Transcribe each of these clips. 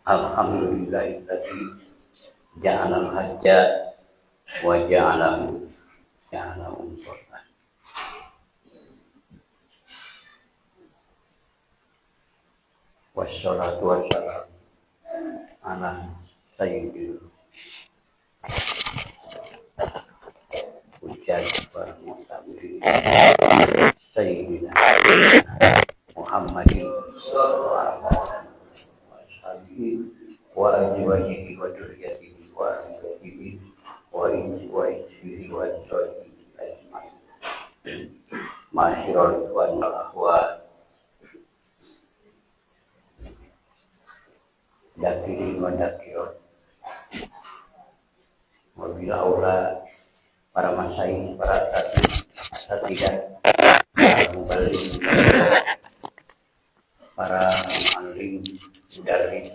Alhamdulillahilladzi ja'alal hajja wa ja'alahu ja'ala umratan. Wassalatu wassalamu ala sayyidil hujjaj wal mu'tamirin sayyidina Muhammadin sallallahu wa azwajihi wa dzurriyyatihi wa ahli baitihi wa insihi wa ansarihi ajma'in. Ma'asyiral ikhwan wal akhwat, dakirin wa dakirat, wabil aula, para masyayikh, para asatidzah, para muballigh, para muallim, mudarris,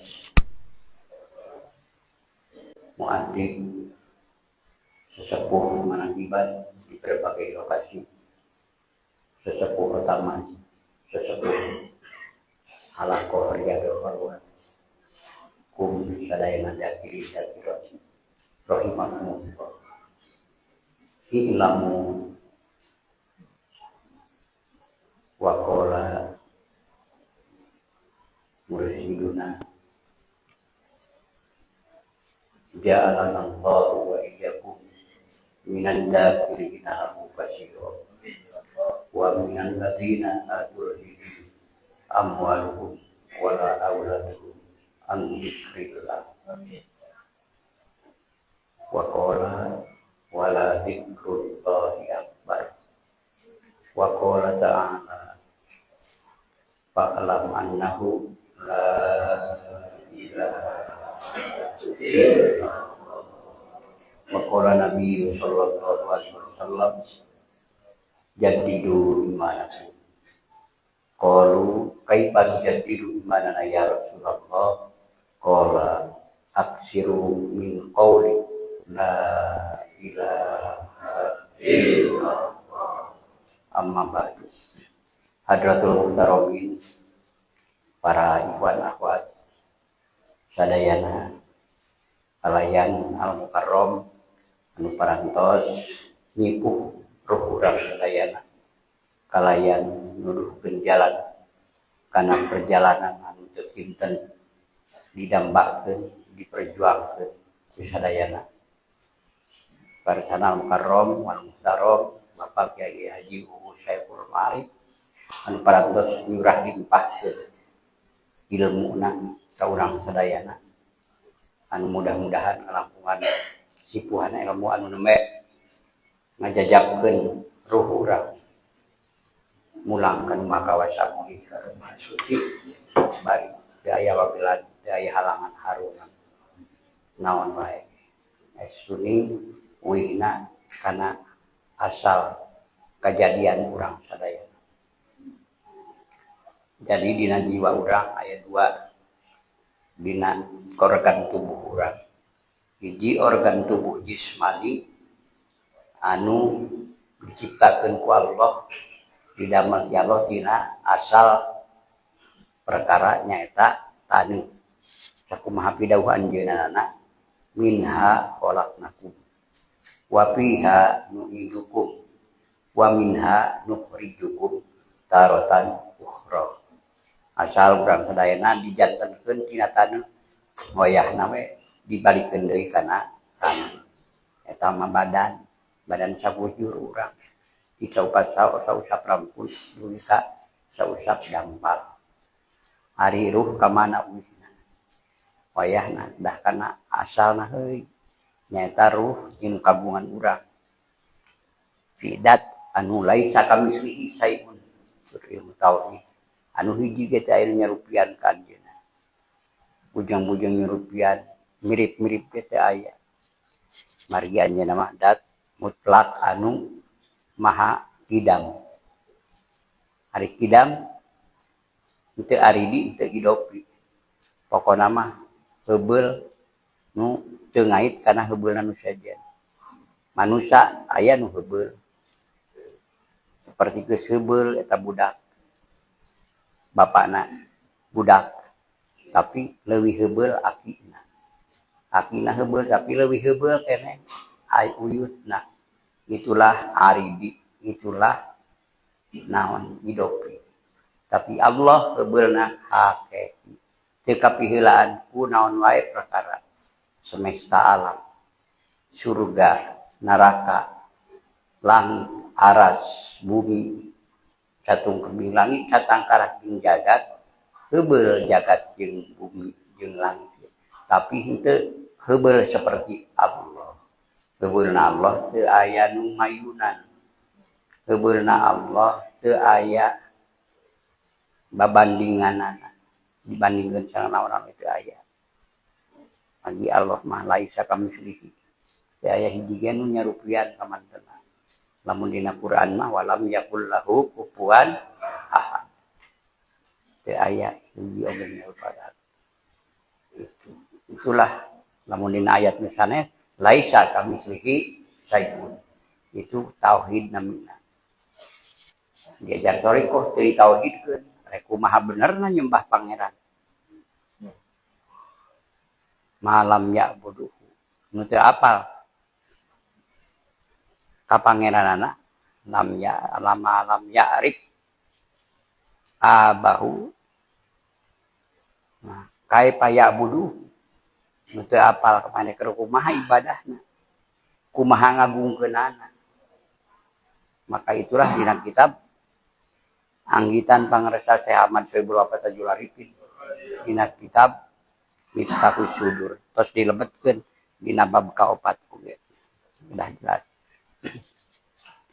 muaddib, sesepuh manakiban di berbagai lokasi, sesepuh utama, sesepuh halaqah riyadhah khalwat, kum sadayana dakirin dakirat rahimakumullah. I'lamu wa qala mursyiduna ja'alana Allahu wa iyyakum minan dzakirina lahu katsira wa minal ladzina la tulhihim amwaluhum wa la auladuhum an dzikrillah. Wa qala wala dzikrullahi akbar. Wa qala ta'ala fa'lam annahu la ilaha illallah. Wa qala Nabi sallallahu alaihi wasallam jaddidu imanakum. Qalu kaifa jaddidu imanana ya Rasulullah? Qala aksiru min qawli la ilaha illallah. Amma ba'du. Hadratul Muhtaramin, para ikhwan akhwat sadayana kalayan al mukarram anu parantos nyipuh ruh urang sadayana kalayan nuduhkeun jalan kana perjalanan anu teu kinten didambakeun diperjuangkeun ku sadayana. Para sanal mukarram wal muhtaram Bapak Kiai Haji Uu Saiful Ma'arif anu parantos nyurah limpahkeun ilmuna ka urang sadayana anu mudah-mudahan kalangkungan sipuhan ilmu anu nembe ngajajabkeun ruh urang mulang ka nu makawasa mulih ka rumah suci bari teu aya wabilan teu aya halangan harungan naon wae suning wihna kana asal kajadian urang sadayana. Jadi dina jiwa urang aya dua dina organ tubuh urang. Hiji organ tubuh jismani anu diciptakeun ku Allah didamel ti Allah tina asal perkara nyaeta taneuh. Sakumaha pidawuh anjeunna minha khalaqnakum wa fiha nu'idukum wa minha nukhrijukum taratan ukhra. Asal urang sadayana dijantenkeun tina taneuh wayahna we dibalikeun deui kana taneuh. Eta mah badan, badan sabujur urang. Ti sausap rampun dugi ka sausap dampal. Ari ruh ka mana uihna? Wayahna dah kana asalna heuy. Nyaeta ruh jeung kagungan urang. Fidat anu laisa kamislihi syai'un. Ilmu tauhid anu hiji ge teh aya nyarupian ka anjeunna. Bujang-bujang nyarupian mirip-mirip ge teh aya. Margi anjeunna mah dat mutlak anu maha kidam. Ari kidam teu aridi teu idopi. Pokona mah heubeul nu teu ngait kana heubeulna nu sejen. Manusa aya nu heubeul. Saperti geus heubeul eta budak. Bapakna budak. Tapi leuwih heubeul akina. Akina heubeul tapi leuwih heubeul keneh ai uyutna. Itulah aridi, itulah naon idopi. Tapi Allah heubeulna hakiki. Teu kapiheulaan ku naon wae perkara semesta alam. Surga, neraka, langit, aras, bumi, satungkebing langit, satangkarak jeung jagat, heubeul jagat jeung bumi jeung langit. Tapi henteu heubeul seperti Allah. Heubeulna Allah teu aya nu mayunan. Heubeulna Allah teu aya babandinganana. Dibandingkeun sareng naon-naon teu aya. Bagi Allah mah laisa kamitslihi. Teu aya hiji ge nu nyarupian ka mantena. Lamun dina Quran mah walam yakul lahu kufuwan ahad. Teu aya hiji oge nyarupian. Itu. Itulah lamun dina ayat misalnya laisa kamitslihi syai'un. Itu tauhid namina. Diajar thariqah teu ditauhidkeun, rek kumaha benerna nyembah pangeran. Malam ya'buduhu. Nu teu apal ka pangeranana lam ya lama lam ya'rif abahu. Nah, kaifa ya'budu? Nu teu apal ka maneh keur kumaha ibadahna, kumaha ngagungkeunana. Maka itulah dina kitab anggitan pangarsa Syekh Ahmad Sohibul Wafa Tajul Arifin dina kitab Miftahus Sudur tos dilebetkeun dina bab kaopat oge. Udah jelas.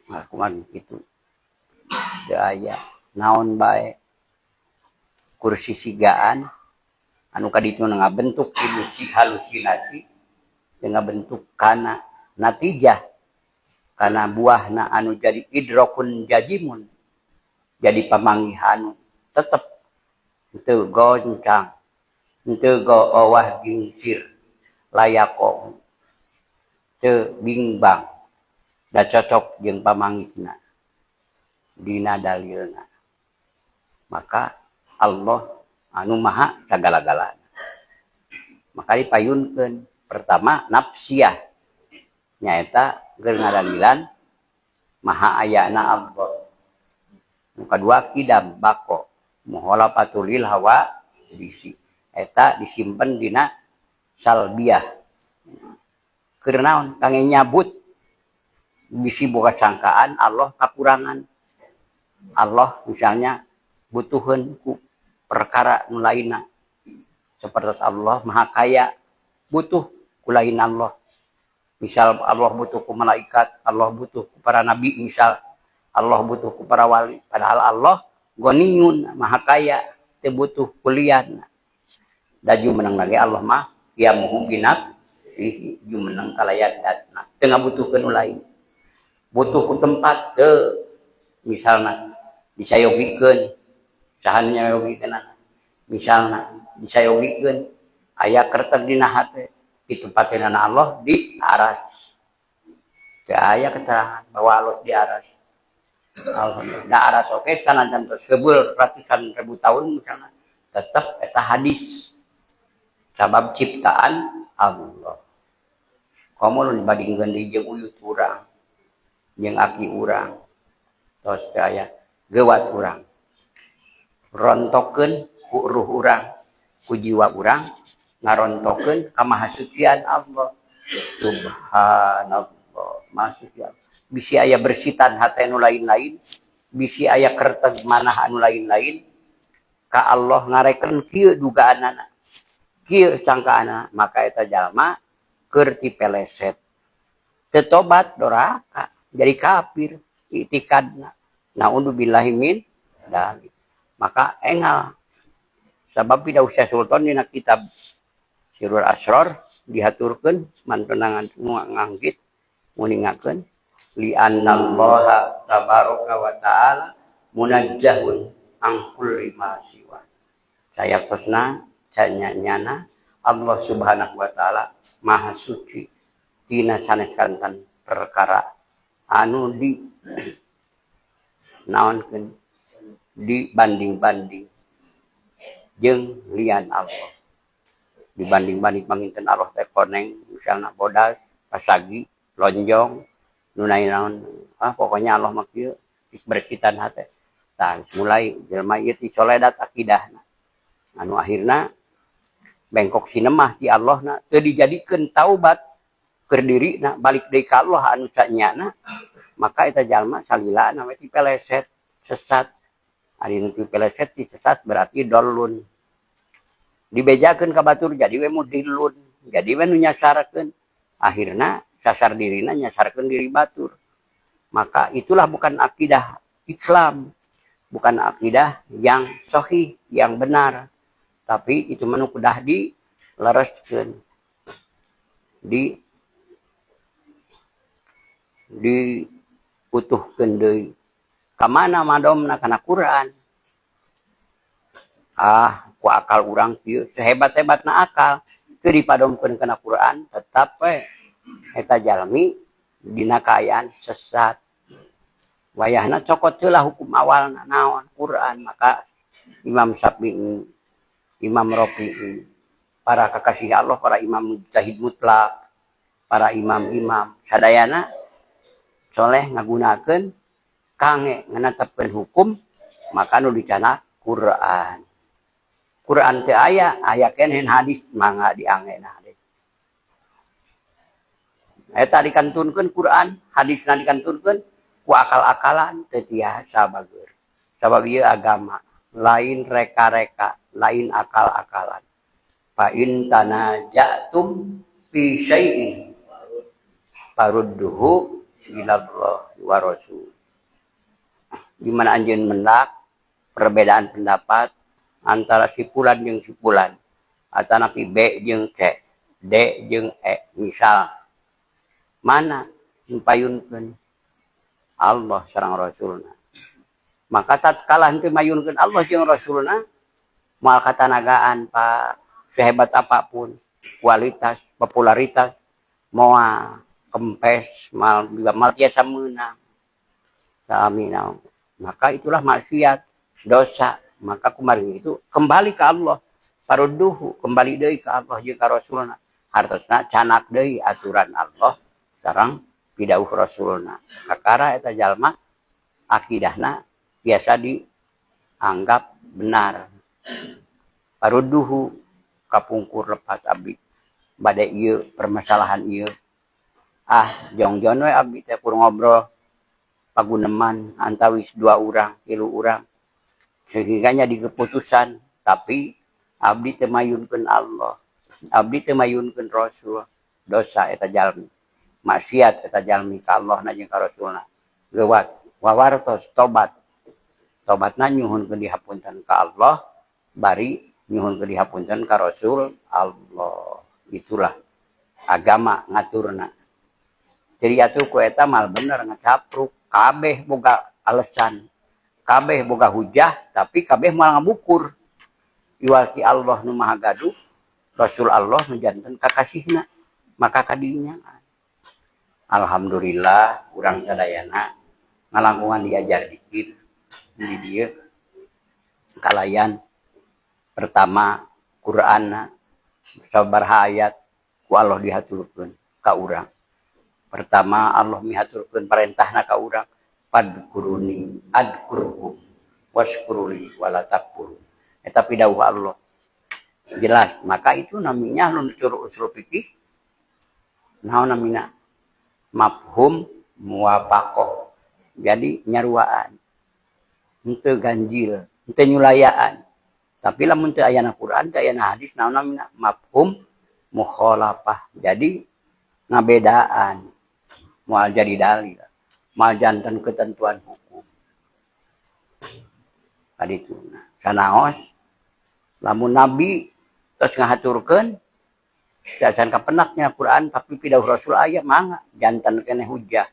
Nah, kumaha kitu. Teu aya naon bae kursi sigaan anu kaditu ngabentuk ilusi halusinasi jeung ngabentuk kana natijah kana buahna anu jadi idrokun jajimun jadi pamanggihan tetep teu goncang teu goowah gingsir layako teu bingbang da cocok jeung pamanggihna dina dalilna. Maka Allah anu maha sagala-galana. Maka dipayunkeun pertama nafsiyah nyaeta keur ngadalilan maha ayana Allah. Nu kadua kidam bako mukhalafatul hawa bisi eta disimpen dina salbiyah. Keur naon kangge nyabut bisi boga sangkaan Allah kakurangan. Allah misalnya butuheun ku perkara nu lainna. Seperti Allah maha kaya butuh ku lain Allah. Misal Allah butuh ku malaikat, Allah butuh ku para nabi, misal Allah butuh ku para wali. Padahal Allah ghaniyun maha kaya, teu butuh kuliahna. Da jumeneng lagi Allah mah ya muhibinat jumeneng kalayan datna. Teu ngabutuhkeun nu lain. Butuh ku tempat teu misalna disayogikeun saha nu nyayogikeunana. Misalna disayogikeun aya kerteg dina hate ditempatinana Allah di aras. Teu aya keterangan bahwa Allah di aras. Alhamdulillah. Da aras oke sanajan tos heubeul ratusan ribu tahun misalna tetep eta hadis. Sabab ciptaan Allah. Komo nu dibandingkeun deui jeung uyut urang, jeung aki urang. Tos teu aya geuwat urang. Rontokeun ku ruh urang, ku jiwa urang ngarontokeun ka mahasucian Allah. Subhanallah, mahasucian. Bisi aya bersitan hate nu lain-lain, bisi aya kerteg manah anu lain-lain, ka Allah ngareken kieu dugaanana. Kieu sangkaanana, maka eta jalma keur tipeleset. Teu tobat doraka, jadi kafir itikadna. Naudzubillahi min dzalik. Maka engal sabab tidak usah sultan dina kitab Sirrul Asrar dihaturkeun mantunangan ngangkit nguningakeun li annallaha tabaraka wa ta'ala munazzahun an kulli ma siwa. Sayaptosna sanyanyana Allah Subhanahu wa taala maha suci tina sanes kantan perkara anu di naonkeun dibanding-banding jeung lian Allah. Dibanding-banding panginten Allah teh koneng, misalna bodas, pasagi, lonjong, nu naon, ah pokoknya Allah mah kieu, berkitan hate. Tah mulai jelema ieu ti soledat akidahna. Anu akhirna bengkok sinemah ti Allahna teu dijadikeun taubat keur dirina balik deui ka Allah anu sanyana, maka eta jalma salila we ti peleset sesat. Ari nu ti peleset ti sesat berarti dolun. Dibejakeun ka batur jadi we mudillun, jadi we nu nyasarkeun. Akhirna sasar dirina nyasarkeun diri batur. Maka itulah bukan akidah Islam, bukan akidah yang sahih, yang benar. Tapi itu mah nu kudah dilereskeun. Di diutuhkeun deui. Ka mana madomna kana Quran? Ah, ku akal urang kieu, sehebat-hebatna akal teu dipadomkeun kana Quran, tetap we eta jalmi dina kaayaan sesat. Wayahna cokot heula hukum awalna naon Quran, maka Imam Syafi'i, Imam Rafi'i, para kekasih Allah, para imam mujtahid mutlak, para imam-imam sadayana soleh ngagunakeun kangge nganetepkeun hukum, maka nu dicana Quran. Quran teu aya, aya keneh hadis, mangga diangge hadis. Eta dikantunkeun Quran, hadisna dikantunkeun ku akal-akalan teu tiasa bager. Sabab ieu agama lain reka-reka, lain akal-akalan. Fa in tanaja'tum fi syai'in farudduhu ila Allah wa rasul. Di mana anjeun mendak perbedaan pendapat antara si fulan jeung si fulan, atanapi B jeung C, D jeung E, misal mana payunkeun Allah sareng Rasulna. Maka tatkala henteu mayunkeun Allah jeung Rasulna, moal katanagaan Pak, sehebat apapun kualitas, popularitas, moal kempes, moal mal tiasa meunang. Sami naon. Maka itulah maksiat, dosa. Maka kumarin itu kembali ke Allah. Farudduhu, kembali deui ka Allah jeung ka Rasulna. Hartosna canak deui aturan Allah sareng pidauh Rasulna. Kakara eta jalma akidahna biasa dianggap benar. Farudduhu kapungkur lepat abdi bade ieu permasalahan ieu. Ah, jongjon we abdi teh kur ngobrol paguneman antawis 2 urang, 3 urang. Sehingga jadi keputusan, tapi abdi teu mayunkeun Allah, abdi teu mayunkeun Rasul, dosa eta jalmi, maksiat eta jalmi ka Allah na jeung ka Rasulna. Geuwat wawartos tobat. Tobatna nyuhunkeun dihapunten ka Allah, bari nyuhunkeun dihapunten ka Rasul Allah. Itulah agama ngaturna. Jadi atuh ku eta mal bener ngacapruk, kabeh boga alasan, kabeh boga hujah, tapi kabeh moal ngabukur. Iwal ti Allah nu maha gaduh, Rasul Allah nu janten kakasihna, maka kadinya. Alhamdulillah urang sadayana ngalangkungan diajar dikit di dieu kalayan pertama Qur'anna sabaraha ayat ku Allah dihaturkeun ka urang. Pertama Allah mihaturkeun parentahna ka urang, fadkuruni adkurkum waskuruli wala takfurun. Eta pidauh Allah. Jelas, maka itu namanya unsur usul fikih. Naon namina? Mafhum muwafaqah. Jadi nyaruaan. Henteu ganjil, henteu nyulayaan. Tapi lamun teu ayana Quran, teu ayana hadis, naon namina? Mafhum mukhalafah. Jadi ngabedaan. Moal jadi dalil, moal janten ketentuan hukum. Tadi itu. Sanaos lamun nabi terus ngahaturkeun sacan kapenaknya Quran tapi pidauh Rasul aya mangga janten keneh hujah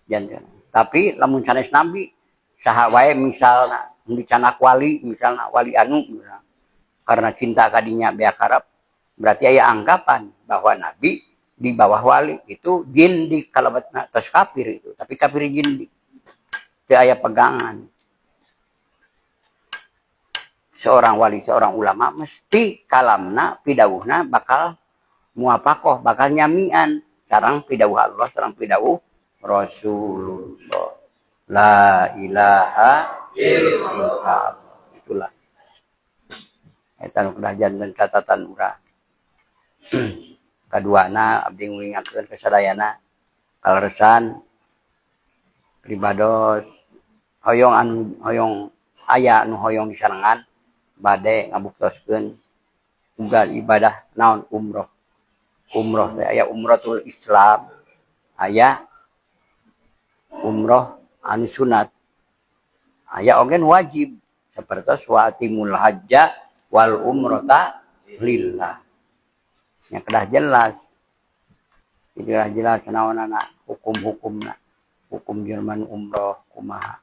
janten. Tapi lamun sanes nabi saha wae misalna dicanak wali, misalna wali anu misalna, karena cinta kadinya beak harap, berarti aya anggapan bahwa nabi di bawah wali itu jin di kalabatna tos kafir itu, tapi kafir jin di teu aya pegangan. Seorang wali, seorang ulama mesti kalamna, pidawuhna bakal muafakoh, bakal nyamian sareng pidawuh Allah, sareng pidawuh Rasulullah. La ilaha illallah. Itulah eta nu kedah janten catatan urang. Kaduana, abdi ngulingakeun ka sadayana kaleresan pribados hoyong anu hoyong aya nu hoyong disarengan bade ngabuktoskeun unggal ibadah naon, umroh. Umroh teh aya umrohul Islam, aya umroh anu sunat, aya oge nu wajib sapertos wa atimul hajja wal umrota lillah. Nya kedah jelas, kedah jelas naonana, hukum-hukumna, hukum jelema umroh kumaha.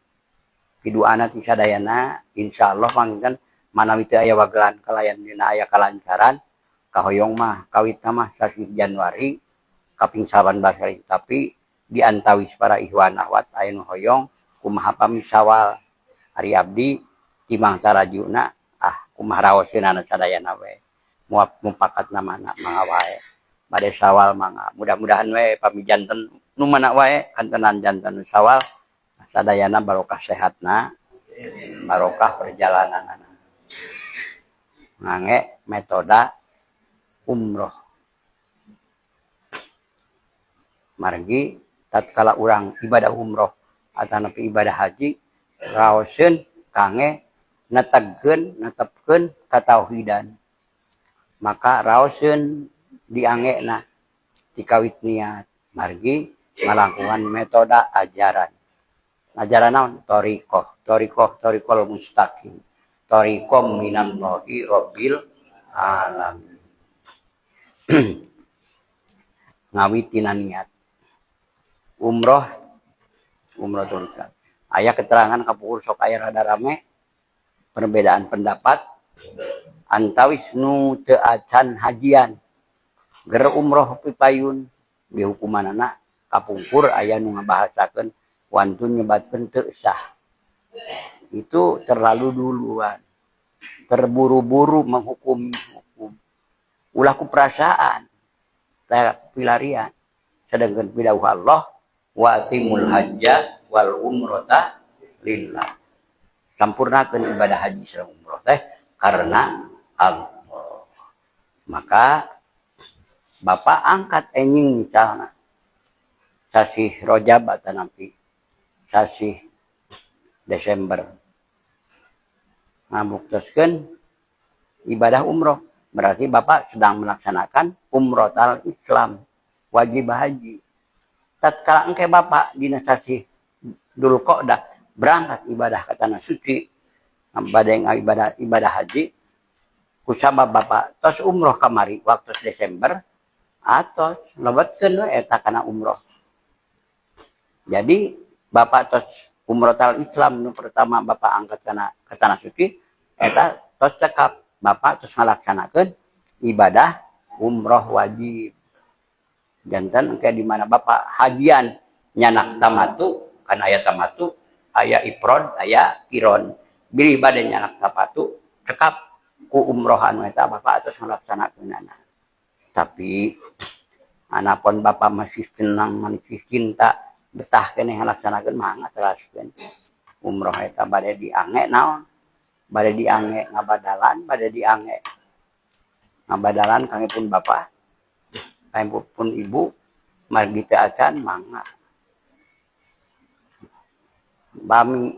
Piduana ti sadayana, insyaallah panginten manawi teu aya wagelan kalayan dina aya kalancaran, kahoyong mah kawitna mah sasih Januari kaping 18 hari, tapi di antawis para ikhwan akhwat aya nu hoyong kumaha pami Sawal. Ari abdi timang tarajuna, ah, kumaha raoseunana sadayana we, muap mupakat namana mangga wae. Bade Sawal mangga, mudah-mudahan we pami janten nu mana wae kantenan janten nu Sawal, sadayana barokah sehatna, barokah perjalananana. Ngangge metoda umroh, margi tatkala urang ibadah umroh atanapi ibadah haji raoseun kangge netegkeun, netepkeun katauhidan, maka raoseun diangena tikawit niat, margi ngalangkungan metoda ajaran. Ajaran naon? Thoriqoh, thoriqoh, thoriqol mustaqim, thoriqom minallahi rabbil alamin. Ngawitina niat umroh, umroh thoriqah. Aya keterangan kapungkur sok aya rada rame perbedaan pendapat antawis nu teu acan hajian ger umroh pipayun dihukumanana. Kapungkur aya nu ngabahasakeun wantun nyebatkeun teu sah. Itu terlalu duluan, terburu-buru menghukum. Hukum ulah ku perasaan teh pilarian, sedangkan pidawuh Allah wa atimul hajja wal umrata lillah, sampurnakeun ibadah haji sareng umroh teh karena Allah. Maka bapak angkat enjing misalna sasih Rajab atau nanti sasih Desember ngabuktoskeun ibadah umroh, berarti bapak sedang melaksanakan umroh Islam, wajib haji. Tatkala engke bapak dina sasih Dzulqa'dah berangkat ibadah ke tanah suci bade ibadah ibadah haji, kusabab bapak tos umroh kamari waktu Desember atau lebetkeun we eta kana umroh. Jadi bapak tos umroh Islam nu pertama bapak angkat kana ke tanah suci eta tos cekap, bapak tos ngalaksanakeun ibadah umroh wajib. Janten engke di mana bapak hajian nyanak tamatu, kan aya tamatu, aya ifrad, aya qiron, bilih bade nyanak tamatu cekap ku umrohan eta bapak tos ngalaksanakeunana. Tapi anapun bapak masih senang, masih cinta, betah keneh ngalaksanakeun, mangga teraskeun umroh eta. Bade diange naon, bade diange ngabadalan, bade diange ngabadalan kangge pun bapak, kangge pun ibu, margi teu acan, mangga. Bami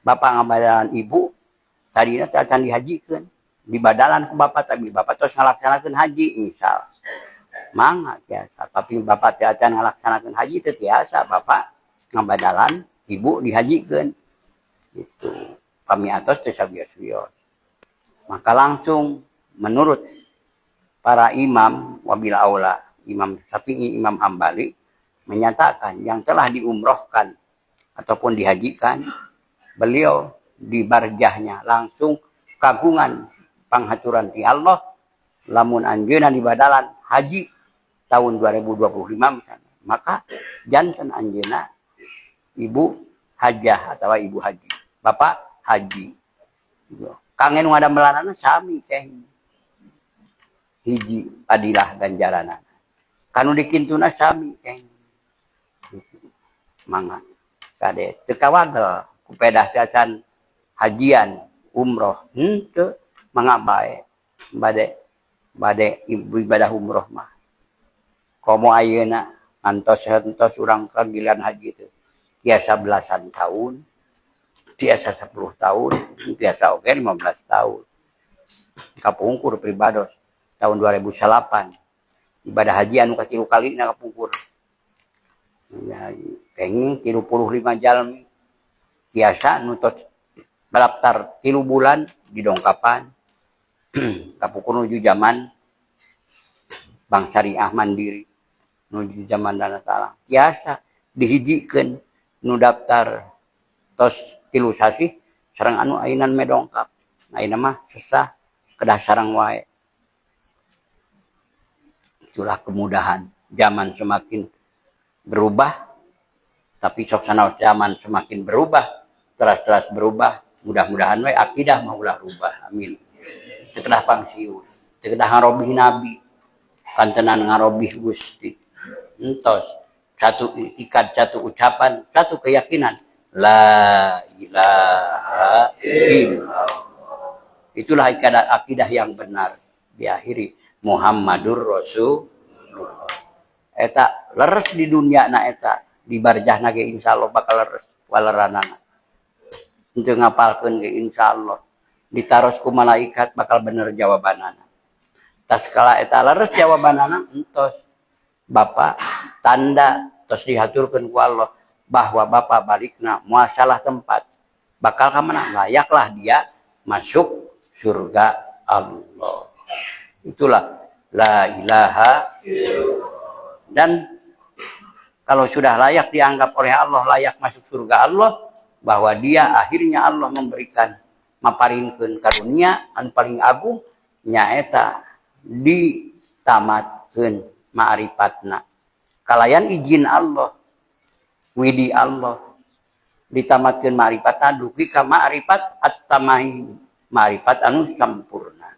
bapak ngabadalan ibu tadina teu acan dihajikeun, dibadalan ku bapak, tapi bapak tos ngalaksanakeun haji misal, mangga tiasa. Tapi bapak teu acan ngalaksanakeun haji, teu tiasa bapak ngabadalan ibu dihajikeun itu. Pami atos teu sawios-wios, maka langsung menurut para imam, wabil aula Imam Syafi'i, Imam Hambali, menyatakan yang telah diumrohkan ataupun dihajikan, beliau di barjahnya langsung kagungan panghaturan di Allah, lamun anjeunna dibadalan haji tahun 2025 misalnya, maka janten anjeunna ibu hajah atau ibu haji, bapak haji gitu. Kangge nu ngadamelanana sami keng. Hiji padilah ganjaranana. Kanu dikintuna sami keng. Mangga kade teu kawagel ku pedah cacan hajian umroh henteu, mangga bae bade bade ibadah umroh mah. Komo ayeuna antos-antos urang kagilan haji teh tiasa belasan tahun, tiasa 10 tahun, tiasa oge 15 tahun. Kapungkur pribados tahun 2008 ibadah haji anu katilu kalina kapungkur. Ya, kenging 35 jalmi tiasa nu tos daftar 3 bulan didongkapan. Kapungkur nuju zaman Bank Syariah Mandiri, nuju zaman Dana Talang tiasa dihijikeun nu daftar tos 3 sasih sareng anu ainan medongkap. Ayeuna mah sesah kedah sareng wae. Itulah kemudahan zaman semakin berubah, tapi sok sanaos zaman semakin berubah, teras-teras berubah, mudah-mudahan we akidah mah ulah rubah. Amin. Teu kedah pangsiun, teu kedah ngarobih nabi, kantenan ngarobih Gusti. Entos satu itikad, satu ucapan, satu keyakinan, la ilaha illallah. Itulah akidah yang benar. Diakhiri Muhammadur Rasulullah. Eta leres di dunia na eta di barjahna ge insyaallah bakal leres waleranana. Henteu ngapalkeun ge insyaallah ditaros ku malaikat bakal bener jawabanana. Taskala eta leres jawabanana, entos Bapak tanda tos dihaturkeun ku Allah bahwa Bapak balikna moal salah tempat, bakal ka mana, layaklah dia masuk surga Allah. Itulah la ilaha illallah. Dan kalau sudah layak dianggap oleh Allah layak masuk surga Allah, bahwa dia akhirnya Allah memberikan maparinkeun karunia anu paling agung nyaeta ditamatkeun ma'rifatna kalayan izin Allah, widi Allah, ditamatkeun ma'rifatna dugi ka ma'rifat at-tamaim, ma'rifat anu sampurna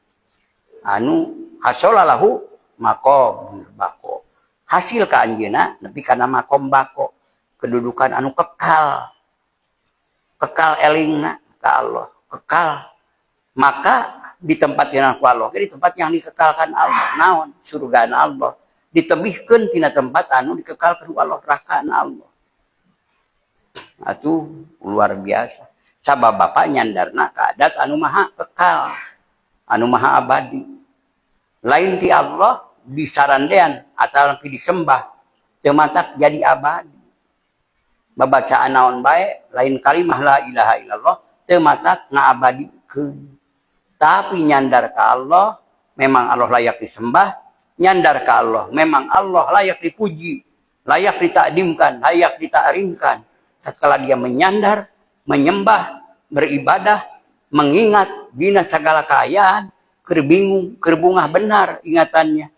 anu hasolalahu maqamul baqo, hasil ka anjeunna nepi kana makom bako, kedudukan anu kekal, kekal elingna ka Allah, kekal. Maka di tempat yang ku Allah, di tempat yang dikekalkan Allah, naon? Surgaan Allah. Ditebihkeun tina tempat anu dikekalkan ku Allah, neraka Allah. Atuh luar biasa. Sabab bapak nyandarna ka adat anu maha kekal, anu maha abadi. Lain ti Allah disarandean atau disembah, teu matak jadi abadi. Babacaan naon bae lain kalimah la ilaha illallah teu matak ngaabadikeun. Tapi nyandar ka Allah, memang Allah layak disembah, nyandar ka Allah, memang Allah layak dipuji, layak ditakdimkan, layak ditakrimkan. Setelah dia menyandar, menyembah, beribadah, mengingat dina segala keayaan, keur bingung, keur bungah benar ingatannya,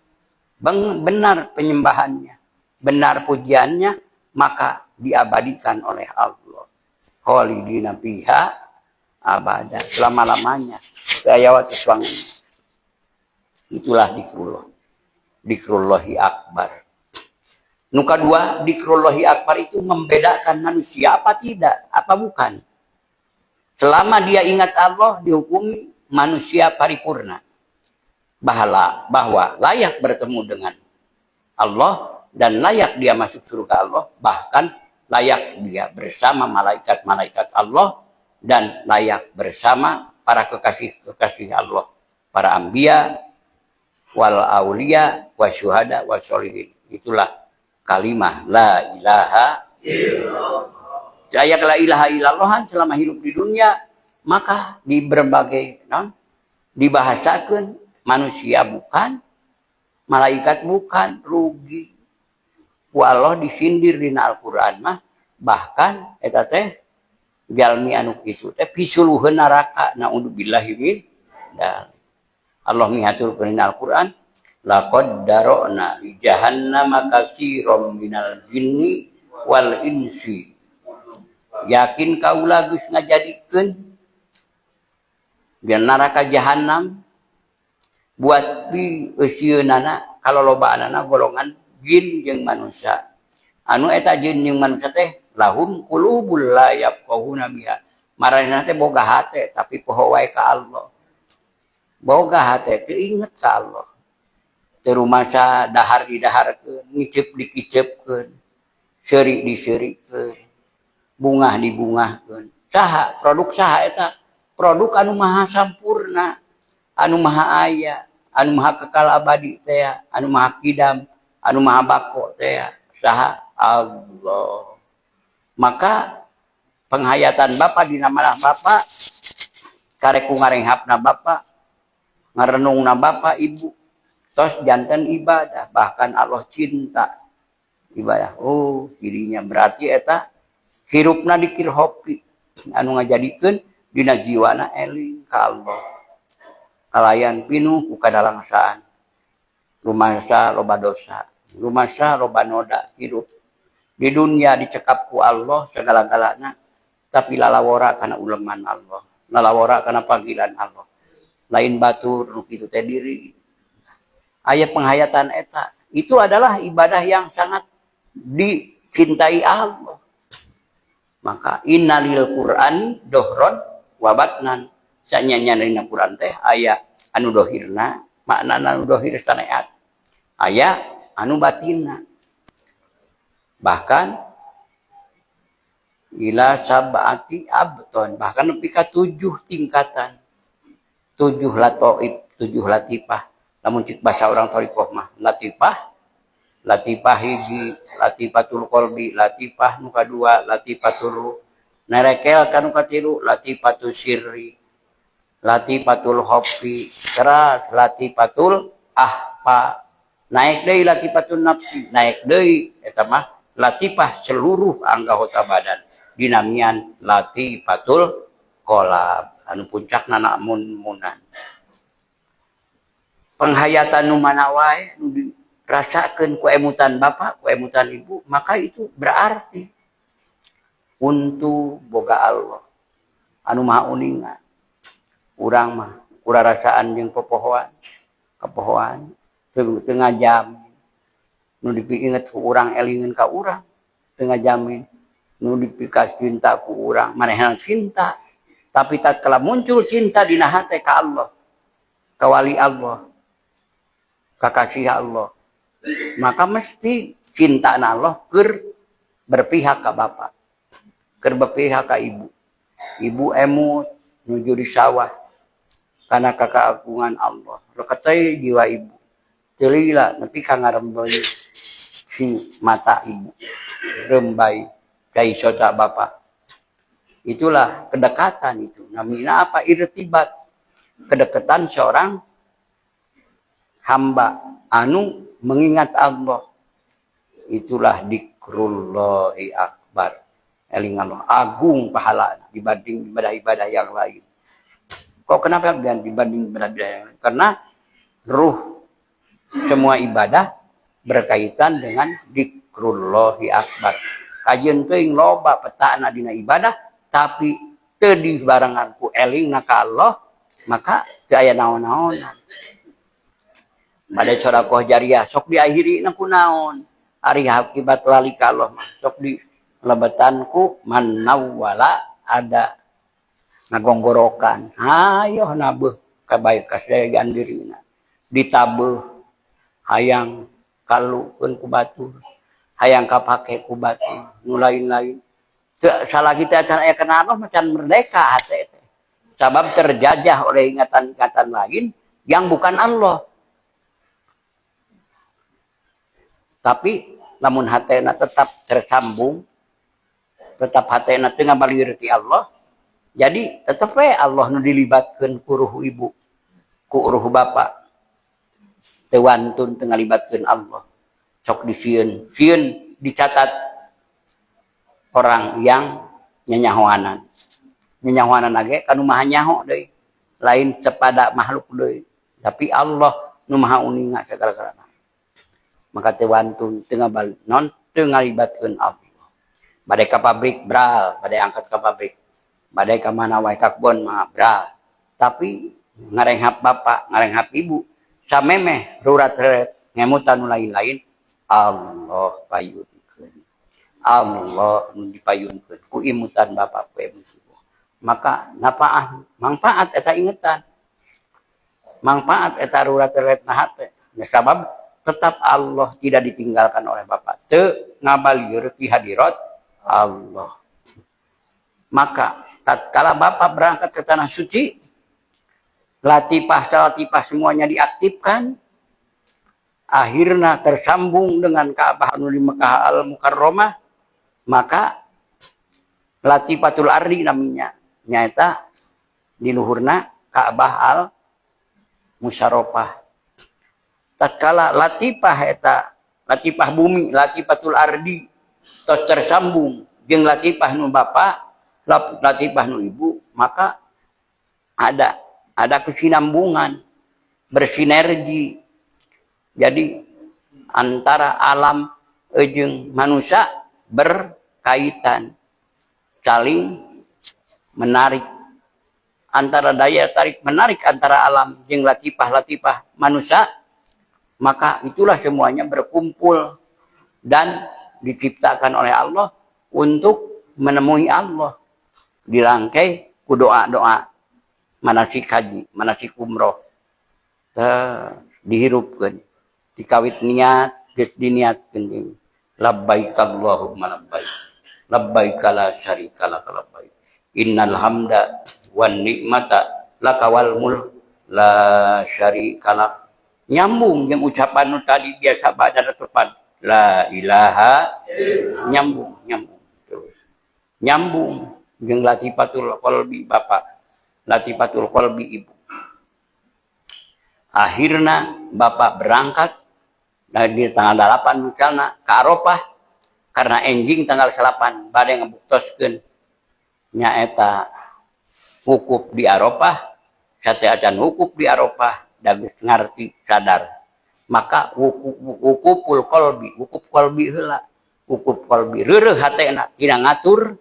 benar penyembahannya, benar pujiannya, maka diabadikan oleh Allah. Khalidina fiha abada, selama-lamanya. Saya waktu. Itulah dikrullah. Dikrullahi akbar. Nu kadua, dikrullahi akbar itu membedakan manusia apa tidak, apa bukan. Selama dia ingat Allah, dihukumi manusia paripurna. Bahala, bahwa layak bertemu dengan Allah dan layak dia masuk surga Allah, bahkan layak dia bersama malaikat-malaikat Allah dan layak bersama para kekasih-kekasih Allah, para anbiya wal aulia wasyuhada wassolihin. Itulah kalimah la ilaha illallah. Saya la ilaha illallah selama hidup di dunia, maka di berbagai non dibahasakan manusia bukan, malaikat bukan, rugi. Ku Allah disindir dina Al-Qur'an mah, bahkan eta teh jalmi anu kitu teh pisuluheun neraka, naudzubillahi min dzalik. Allah mihaturkeun dina Al-Qur'an, laqad dara'na li jahannama katsiran minal jinni wal insi. Yakin kaula geus ngajadikeun Di neraka jahanam buat pi eusieunana kalolobaanana golongan jin jeung manusia. Anu eta jin jeung manusia teh lahum qulubul la yafqahuna biha. Maranehna teh boga hate tapi poho wae ka Allah. Boga hate teu inget ka Allah. Teu rumasa dahar didaharkeun, ngiceup dikiceupkeun, seuri diseurikeun, bungah dibungahkeun. Saha produk saha eta? Produk anu maha sampurna, anu maha aya, anu maha kekal abadi teh, anu maha kidam, anu maha bako teh, saha? Allah. Maka penghayatan Bapak dina malah Bapak karek ku ngarenghapna Bapak, ngarenungna Bapak Ibu, tos janten ibadah, bahkan Allah cinta ibadah. Oh, dirinya berarti eta hirupna dikir hoki anu ngajadikeun dina jiwana eling ka Allah. Kalayan pinuh ku kadalangsaan. Rumasa loba dosa, rumasa loba noda hirup. Di dunia dicekap ku Allah segala-galana, tapi lalawora kana uleman Allah, lalawora kana panggilan Allah. Lain batur nu kitu teh diri. Aya penghayatan eta, itu adalah ibadah yang sangat dicintai Allah. Maka innalil Qur'ani dohron wa batnan. Sanyanya dina Quran teh aya anu dohirna, maknana anu dohir saneat. Aya anu batinna. Bahkan ila sab'ati abton, bahkan nepi ka 7 tingkatan. 7 lataif, 7 latifah. Lamun cik bahasa orang thariqah mah latifah, latifah hiji, latifatul qalbi, latifah nu kadua, latifatul ruh. Nerekel ka nu katilu, latifatul sirri, latifatul khofi, keras, latifatul ahfa. Naik deui latifatul nafsi, naik deui eta mah latifah seluruh anggota badan dinamian latifatul qalab anu puncakna namun-munan. Penghayatan nu mana wae nu dirasakeun ku emutan bapak, ku emutan ibu, maka itu berarti untuk boga Allah anu maha uninga. Urang mah kurarasaan jeung popohoan, kapohoan teu ngajamin nu dipiinget ku urang elingeun ka urang, teu ngajamin nu dipikas cinta ku urang, manehna cinta. Tapi tatkala muncul cinta dina hate ka Allah, ka wali Allah, ka kasih Allah, maka mesti cinta na Allah keur berpihak ka bapak, keur berpihak ka ibu. Ibu emut nuju di sawah karena kekagungan Allah. Reketei jiwa ibu. Telila nepi ka ngarembeuy si mata ibu. Rembai cai sota bapak. Itulah kedekatan itu. Namanya apa? Irtibat. Kedekatan seorang hamba anu mengingat Allah. Itulah dikrullahi akbar. Eling Allah agung pahala dibanding ibadah-ibadah yang lain. Kok kenapa dibanding ibadah yang lain? Karena ruh semua ibadah berkaitan dengan dikrullahi akbar. Kajian teuing loba petana dina ibadah, tapi teu dibarengan ku elingna ka Allah, maka teu aya naon-naonan. Bade sedekah jariah sok diakhiri na ku naon? Ari akibat lali ka Allah mah sok di lebetan ku manawala ada ngagonggorokan. Hayoh nabeuh kabaik kasayan dirina. Ditabeuh hayang kalukeun ku batur, hayang kapake ku batur, nu lain-lain. Salah kita akan aya kana Allah macan merdeka hate teh. Sabab terjajah oleh ingatan-ingatan lain yang bukan Allah. Tapi lamun hatena tetap tersambung, tetap hatena teu ngabalir ti Allah, jadi tetep we Allah nu dilibatkeun ku ruh ibu, ku ruh bapa. Teu wantun teu ngalibatkeun Allah. Sok disieun, sieun dicatat orang yang nyanyahoanan. Nyanyahoanan age kanu maha nyaho deui, lain kepada makhluk deui, tapi Allah nu maha uninga sagala-galana. Maka teu wantun teu ngabal non teu ngalibatkeun Allah. Bade ka pabrik bral, bade angkat ka pabrik. Bade ka mana wae ka kebon mah bral. Tapi ngarenghap bapak, ngarenghap ibu, samemeh rurat-reret ngemutan nu lain-lain, Allah payunkeun. Allah nu dipayunkeun ku imutan bapak ku ibu. Maka napaah manfaat eta ingetan. Manfaat eta rurat-reret na hate. Sabab tetap Allah tidak ditinggalkan oleh bapak. Teu ngabalieur ti hadirat Allah. Maka tatkala bapak berangkat ke tanah suci, latipah-latipah semuanya diaktifkan, akhirnya tersambung dengan Ka'bah anu di Mekah Al-Mukarramah, maka latifatul ardi namanya, nyaeta di luhurna Ka'bah Al-Musyaropah. Tatkala latifah eta, latifah bumi, latifatul ardi tos tersambung jeung latifah nu bapa, latifah nu ibu, maka ada kesinambungan, bersinergi. Jadi antara alam jeung manusia berkaitan, saling menarik. Antara daya tarik menarik antara alam jeung latifah-latifah manusia, maka itulah semuanya berkumpul dan diciptakan oleh Allah untuk menemui Allah. Dirangkai ku doa-doa manasik haji, manasik umroh. Dihirupkeun, dikawit niat, geus diniatkeun. Labbaik Allahumma labbaik. Labbaik la syarika lak labbaik. Innal hamda wan nikmata laka wal mulk la syarika lak. Nyambung yang ucapan nu tadi biasa baca tepat. La ilaha nyambung, nyambung terus. Nyambung jeung latifatul qalbi bapak, latifatul qalbi ibu. Akhirna bapak berangkat dari tanggal 8 misalna ke Arafah, karena enjing tanggal 8 bade ngabuktoskeun nyaeta wukuf di Arafah, sateuacan wukuf di Arafah da geus ngarti sadar. Maka wukuful qalbi, wukuf qalbi heula, wukuf qalbi reureuh hatena tina ngatur,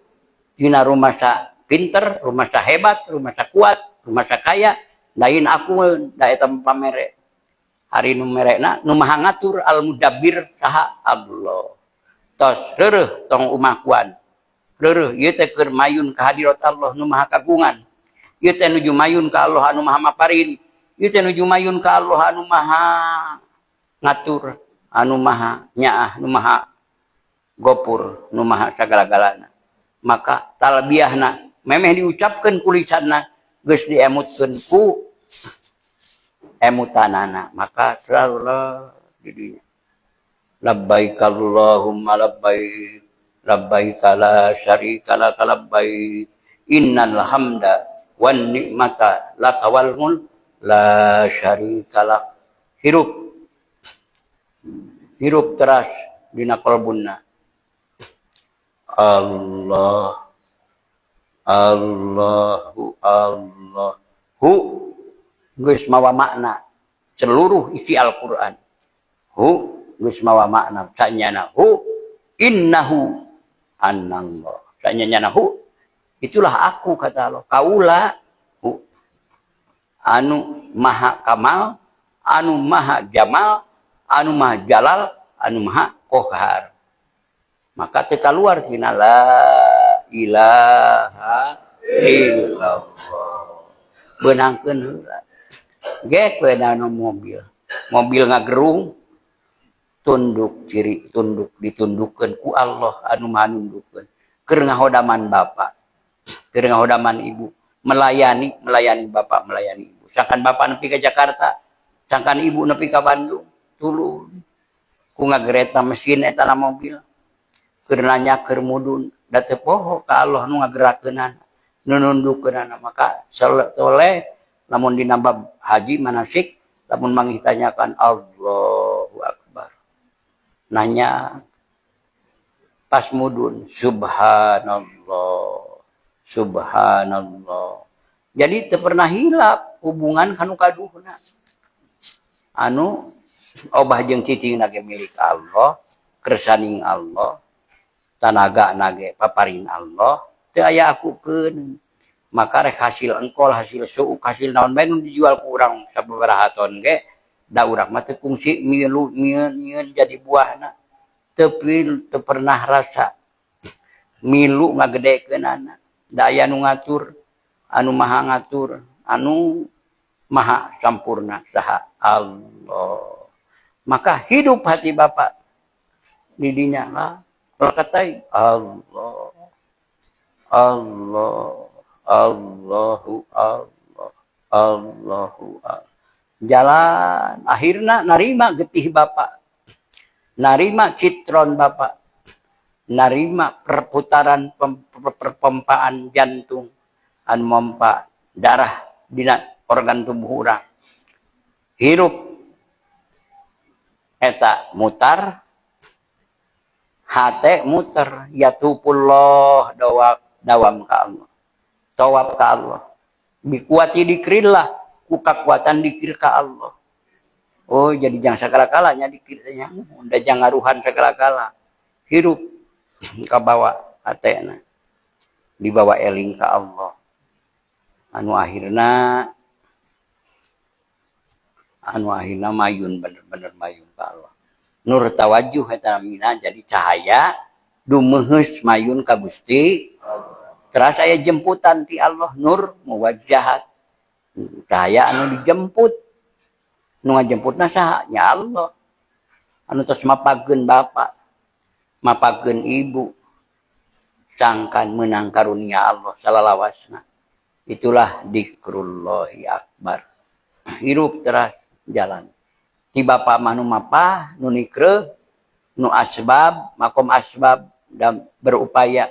tina rumasa pinter, rumasa hebat, rumasa kuat, rumasa kaya, lain akueun da eta pamere. Hari nu merekna nu maha ngatur al-mudabbir saha Allah. Tos reureuh tong umakuan. Reureuh ieu teh keur mayun ka hadirat Allah nu maha kagungan. Ieu teh nuju mayun ka Allah anu maha maparin. Ieu teh nuju mayun ka Allah anu maha ngatur, anu maha nyaah, nu maha gopur, nu maha sagala-galana. Maka talbiyahna memeh diucapkeun ku lisanna geus diemutkeun ku emutanana, maka selalu di dinya. Labbaik Allahumma labbaik, labbaik la syarika lak labbaik, innal hamda wan nikmata laka wal mulk la syarika lak. Hirup, hirup teras dina qalbunna. Allah, Allahu, Allah, hu geus mawa makna seluruh isi Al-Qur'an. Hu geus mawa makna sanyana hu innahu annallah. Sanyana hu itulah aku kata Allah. Kaula hu anu maha kamal, anu maha jamal, anu maha jalal, anu maha kohar. Maka teu kaluar tina la ilaha illallah. Beunangkeun heula. Gek we anu mobil. Mobil ngagerung tunduk ciri tunduk ditundukkeun ku Allah anu maha nundukkeun. Keur ngahodaman bapak, keur ngahodaman ibu, melayani, melayani bapak, melayani ibu. Sangkan bapak nepi ka Jakarta, sangkan ibu nepi ka Bandung, tulun ku ngagereta mesin eta na mobil. Keur nanya keur mudun, da teu poho ka Allah nu ngagerakeunana, nu nundukkeunana. Maka soleh lamun dina bab haji manasik, lamun manggih tanyakan Allahu Akbar. Nanya pas mudun subhanallah, subhanallah. Jadi teu pernah hilap hubungan kanu kaduhna. Anu obah jeung cicing nage milik Allah, kersaning Allah, tanaga nage paparin Allah, teu aya akukeun. Maka rek hasil engkol, hasil suuk, hasil naon bae nu dijual ku urang sababaraha ton ge, da urang mah teu kungsi milu nyieun jadi buahna. Teu teu pernah rasa milu ngagedekeunana. Da aya nu ngatur, anu maha ngatur, anu maha sampurna saha? Allah. Maka hidup hati bapak di dinya lah katai Allah, Allah, Allahu Allah, Allahu Allah. Jalan akhirnya narima getih bapak, narima citron bapak, narima perputaran perpompaan jantung anu mompa darah dina organ tubuh urang. Hirup eta mutar, hate muter, yatufullah dawam dawam ka Allah, tawaf ka Allah, biquwwati dzikrillah, ku kakuatan dikir ka Allah. Oh, jadi jangan segala-galanya dikirnya, udah jangan ngaruhan segala-gala. Hirup kabawa hatena, dibawa eling ka Allah, anu akhirna mayun, bener-bener mayun ka Allah. Nur tawajuh eta namina, jadi cahaya dumehus mayun ka Gusti. Terus aya jemputan ti Allah, nur muwajjahat, cahaya anu dijemput. Nu ngajemputna saha? Nya Allah anu tos mapageun bapak, mapageun ibu, sangkan menang karunia Allah salalawasna. Itulah dikrullahi akbar. Hirup teras jalan ti bapak mah, nu mapah, nu nikreuh, nu asbab, makom asbab dan berupaya.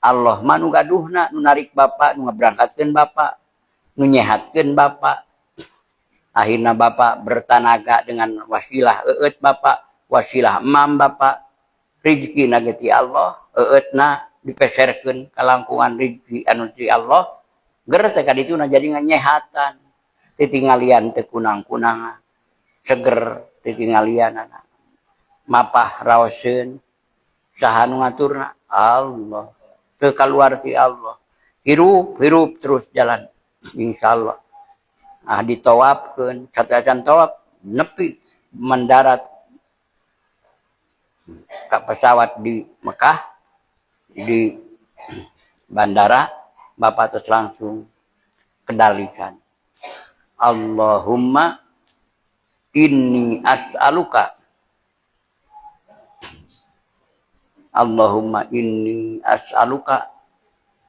Allah mah nu gaduhna, nu narik bapak, nu ngaberangkatkeun bapak, nu nyehatkeun bapak. Akhirnya bapak bertanaga dengan wasilah eut bapak, wasilah emam bapak, rezeki ti Allah, eutna dipeserkeun kalangkungan rezeki anu ti Allah. Ger teh ka ditu jadi nganyehatan, titinggalian teu kunang-kunangan, seger titinggalian, mapah raoseun. Saha nu ngaturna? Allah. Teu kaluar ti Allah. Hirup hirup terus jalan, insyaallah. Ah, ditawafkeun, satacan tawaf nepi mendarat ke pesawat di Mekah, di bandara, bapak terus langsung kendalikan, Allahumma inni as'aluka, Allahumma inni as'aluka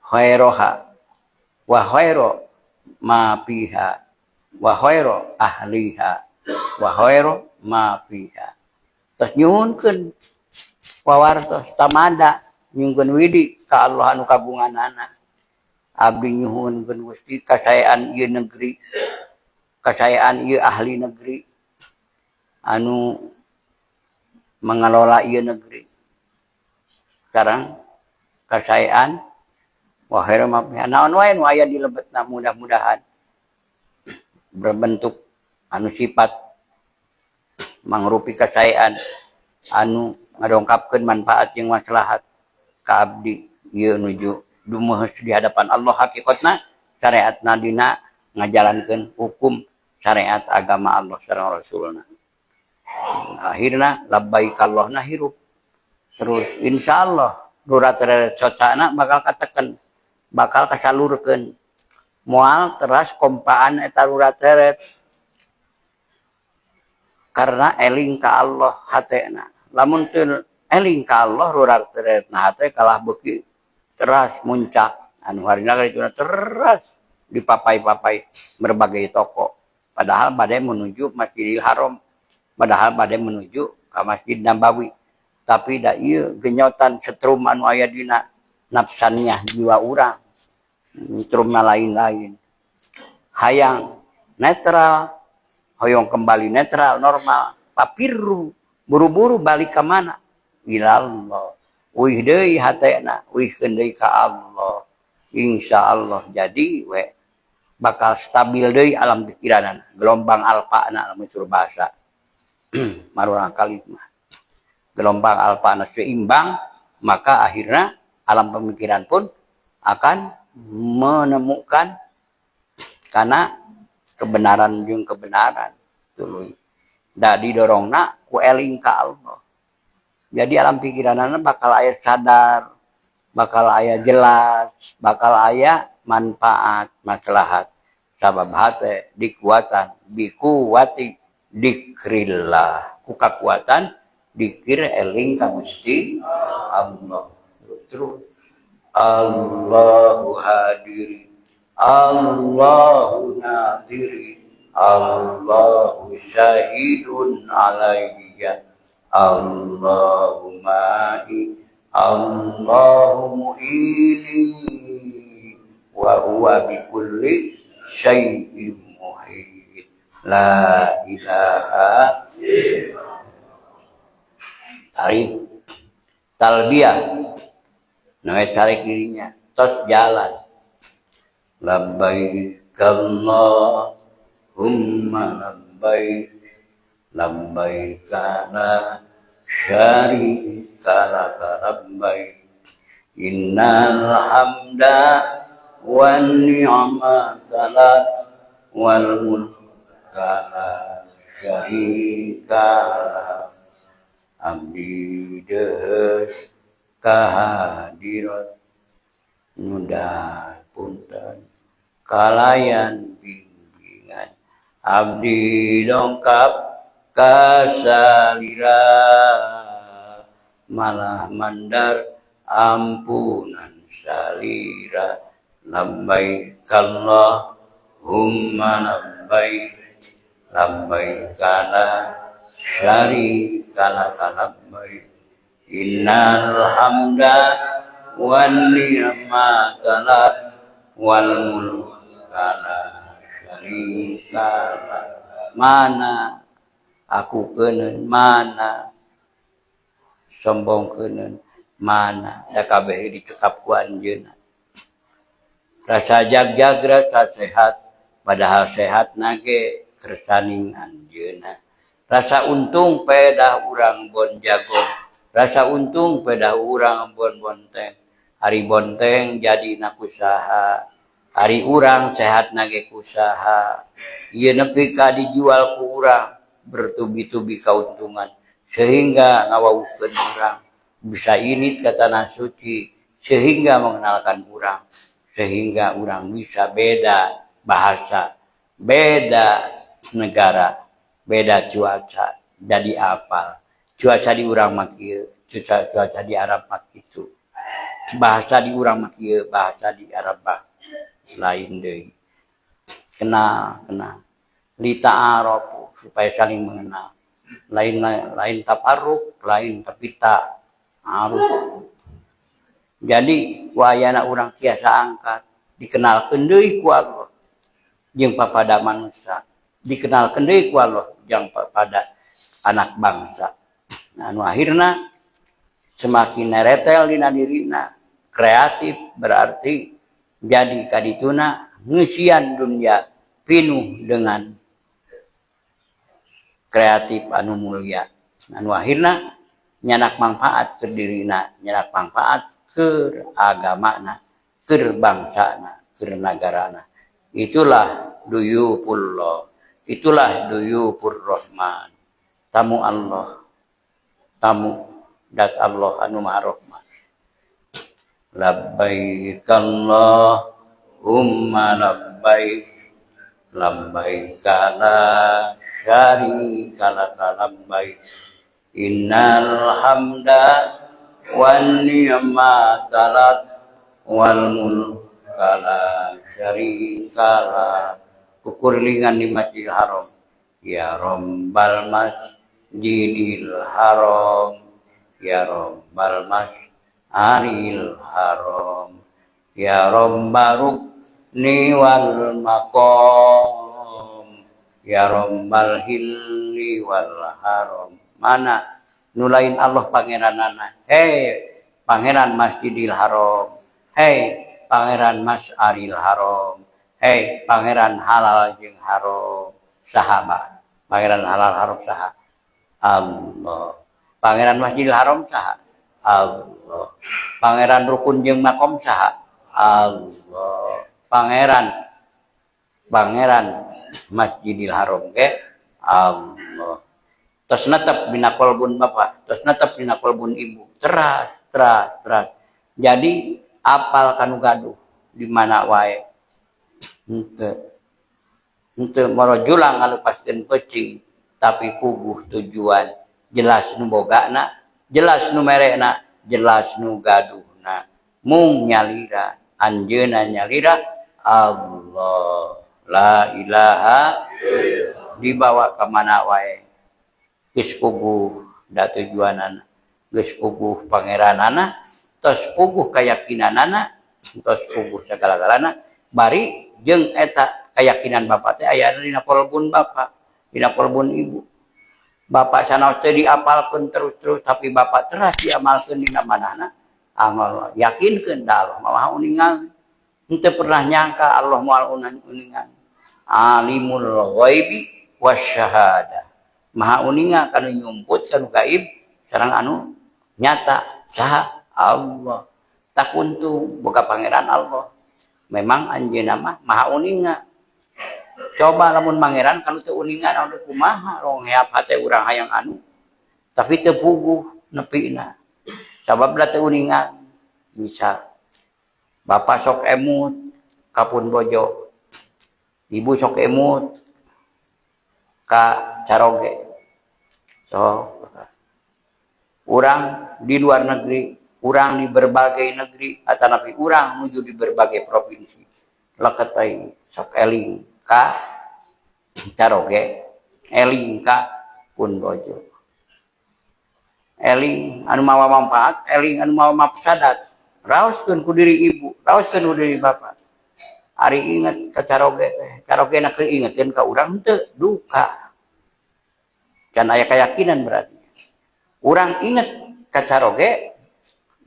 khairaha wa khaira ma fiha wa khaira ahliha wa khaira ma fiha. Terus nyuhunkeun wawartos tamada, nyuhunkeun widi ka Allah anu kagunganana. Abdi nyuhunkeun, Gusti, kasayaan ieu negeri, kasayaan ieu ahli negeri anu mengelola ieu negeri sekarang, kasayaan wa khaira ma fiha, naon wae nu aya di lebetna, mudah-mudahan berbentuk anu sifat mangrupi kasayaan anu ngadongkapkeun manfaat jeung maslahat ka abdi ieu nuju dumehus di hadapan Allah, hakikatna syariatna dina ngajalankeun hukum syariat agama Allah sareng Rasulna. Akhirna labbaik Allahna hirup terus, insyaallah rurah cocana bakal kateken, bakal kasalurkeun, moal teras kompaan eta rura teret karena eling ka Allah hatena. Lamun teu eling ka Allah, rura teret na hate kalah beuki teras muncak anu harina itu teras dipapai-papai berbagai toko, padahal bade menuju Masjidil Haram, padahal bade menuju ke Masjid Nabawi, tapi da ieu genyotan setrum anu aya dina nafsaniyah jiwa urang, setrumna lain-lain, hayang netral, hoyong kembali netral normal, papiru buru-buru balik ke mana? Ilallah. Uih deui hatena, uihkeun deui ka Allah. Insyaallah jadi we bakal stabil deui alam pikiran, gelombang alfa na, lamun suruh bahasa marurang kali mah gelombang alfa na seimbang, maka akhirnya alam pemikiran pun akan Menemukan karena kebenaran jeung kebenaran tuluy da didorongna ku eling ka Allah. Jadi alam pikiranana bakal aya sadar, bakal aya jelas, bakal aya manfaat maslahat, sabab hate dikuatan bikuwati dzikrillah, ku kakuatan dikir eling ka Gusti Allah. Terus Allahu hadiri, Allahu nadiri, Allahu syahidun alayya, Allahu ma'i, Allahu mu'ini, wa huwa bikulli syai'in muhit. La ilaha. Tarik talbiyah, namanya tarik dirinya terus jalan. Labbaik Allahumma labbaik, labbaik la syarika laka labbaik, innal hamda wan ni'mata lak wal mulka la syarika lak. Abdi deheus kahadirat nyudah punten kalayan bimbingan, abdi dongkap kasalira malah mandar ampunan salira. Labbaik Allahumma labbaik, labbaik la syarika laka labbaik, innal hamda wan ni'mata lak wal mulka la syarika lak. Mana aku keuneun, mana sombong keuneun, mana da kabeh dicekap ku anjeunna. Rasa jag-jag, rasa sehat, padahal sehat nage kersaning anjeunna. Rasa untung pedah urang bon jago, rasa untung pedah urang bon bonteng. Ari bonteng jadi nakusaha, ari urang sehat nage kusaha. Ieu nepi ka dijual ku urang bertubi-tubi kauntungan sehingga ngawawuhkeun urang bisa init ke tanah suci, sehingga mengenalkan urang, sehingga urang bisa beda bahasa, beda negara, beda cuaca, jadi apal. Cuaca di urang mah kieu, cuaca di Arab mah kitu. Bahasa di urang mah kieu, bahasa di Arab mah lain deui. Kenal, kenal. Lita'arafu, supaya saling mengenal. Lain lain taparruk, lain tapi ta'aruf. Jadi wayana urang tiasa angkat, dikenalkeun deui ku Allah jeung papada manusia, dikenalkeun deui ku Allah jeung papada anak bangsa. Nah, anu akhirna semakin neretel dina dirina, kreatif berarti jadi kadituna ngeusian dunia pinuh dengan kreatif anu mulia. Anu akhirna nyanak manfaat ke dirina, nyanak manfaat ke agamana, ke bangsana, ke negarana. Itulah duyufullah, itulah duyufur rahman, tamu Allah, tamu dat Allah anu maha rahman. Labbaik Allahumma labbaik, labbaik la syarika laka labbaik, innal hamda wan ni'mata lak wal mulka la syarika lak. Kukurilingan di Masjidil Haram, ya Rabbal Masjidil Haram, ya Rabbal Mas'aril Haram, ya Rabbal Rukni wal Maqam, ya Rabbal Hilli wal Haram. Mana nu lain Allah pangeranana? Hei Pangeran Masjidil Haram, hei Pangeran Mas'aril Haram, hei Pangeran halal jeung haram. Saha ba? Pangeran halal haram saha? Allah. Pangeran Masjidil Haram saha? Allah. Pangeran rukun jeung makom saha? Allah. Pangeran, Pangeran Masjidil Haram ge Allah. Terus netep dina kolbun bapak, terus netep dina kolbun ibu, teras, teras, teras. Jadi apal kanu gaduh di mana wae. Henteu. Henteu moro julang ngalepaskeun peucing, tapi puguh tujuan jelas nu bogana, jelas nu merena, jelas nu gaduhna. Mung nyalira, anjeunna nyalira Allah. La ilaha dibawa ka mana wae. Geus puguh da tujuanana, geus puguh pangeranana, tos puguh kayakinanana, tos puguh sagala-galana, bari jeung eta keyakinan bapak teh aya dina kolbun bapak, dina kolbun ibu. Bapak sanaos teh diapalkeun terus-terus, tapi bapak teras diamalkeun dina manahna. Amal yakinkeun da Allah Maha uningal. Henteu pernah nyangka Allah moal uningal. Alimul ghaibi wasyahadah. Maha uninga kanu nyumput kanu gaib sareng anu nyata saha Allah. Tak untung boga pangeran Allah. Memang anjeunna mah maha uninga. Coba lamun pangeran kanu teu uninga anu kumaha rong heap hate urang hayang anu. Tapi teu puguh nepina. Sabab da teu uninga. Bisa bapak sok emut kapun bojo. Ibu sok emut ka caroge. So, urang di luar negeri, urang di berbagai negeri, atanapi urang menuju di berbagai provinsi. Leket teuing sok eling ka caroge, eling ka pun bojo. Eling anu mawa manfaat, eling anu mawa mafsadat. Raoskeun ku diri ibu, raoskeun ku diri bapak. Ari inget ka caroge teh, caroge na keur ingetin ka urang teu duka. Can aya keyakinan berarti. Urang inget ka caroge,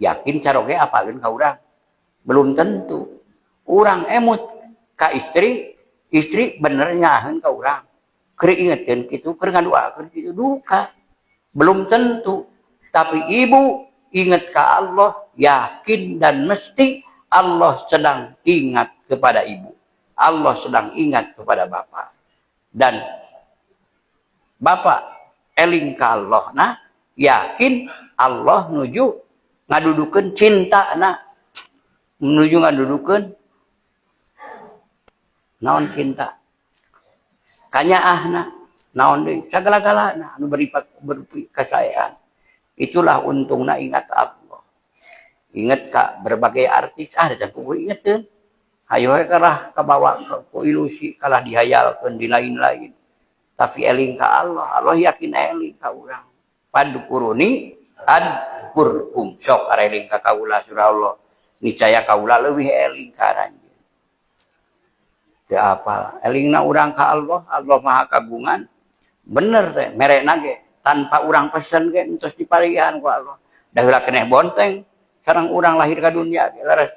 yakin caroge apalin ka urang. Belum tentu. Urang emut ka istri, istri bener nyaheun ka urang. Keur ingetin kitu, keur ngaduakeun kitu duka. Belum tentu. Tapi ibu inget ka Allah, yakin dan mesti Allah sedang ingat kepada ibu. Allah sedang ingat kepada bapak. Dan bapak eling ka Allah nah, yakin Allah nuju ngadudukeun cinta na, menuju ngadudukeun naon cinta. Kanyaahna naon deui sagala-galana anu beri kasayaan. Itulah untungna ingat Allah. Ingat ka berbagai artis, ah da kudu ingeteun. Hayo we kalah kabawa ku ilusi, kalah dihayalkeun di lain-lain. Tapi eling ka Allah, Allah yakin eling ka urang. Padkuruni adkurkum, sok areling ka kaula surah Allah. Niscaya kaula leuwih eling ka aranjeun. Teu apal, elingna urang ka Allah, Allah Maha Kagungan. Bener teh, merena ge tanpa urang pesen ge entos diparihan ku Allah. Da heula keneh bonteng, sareng urang lahir ka dunia ge leres.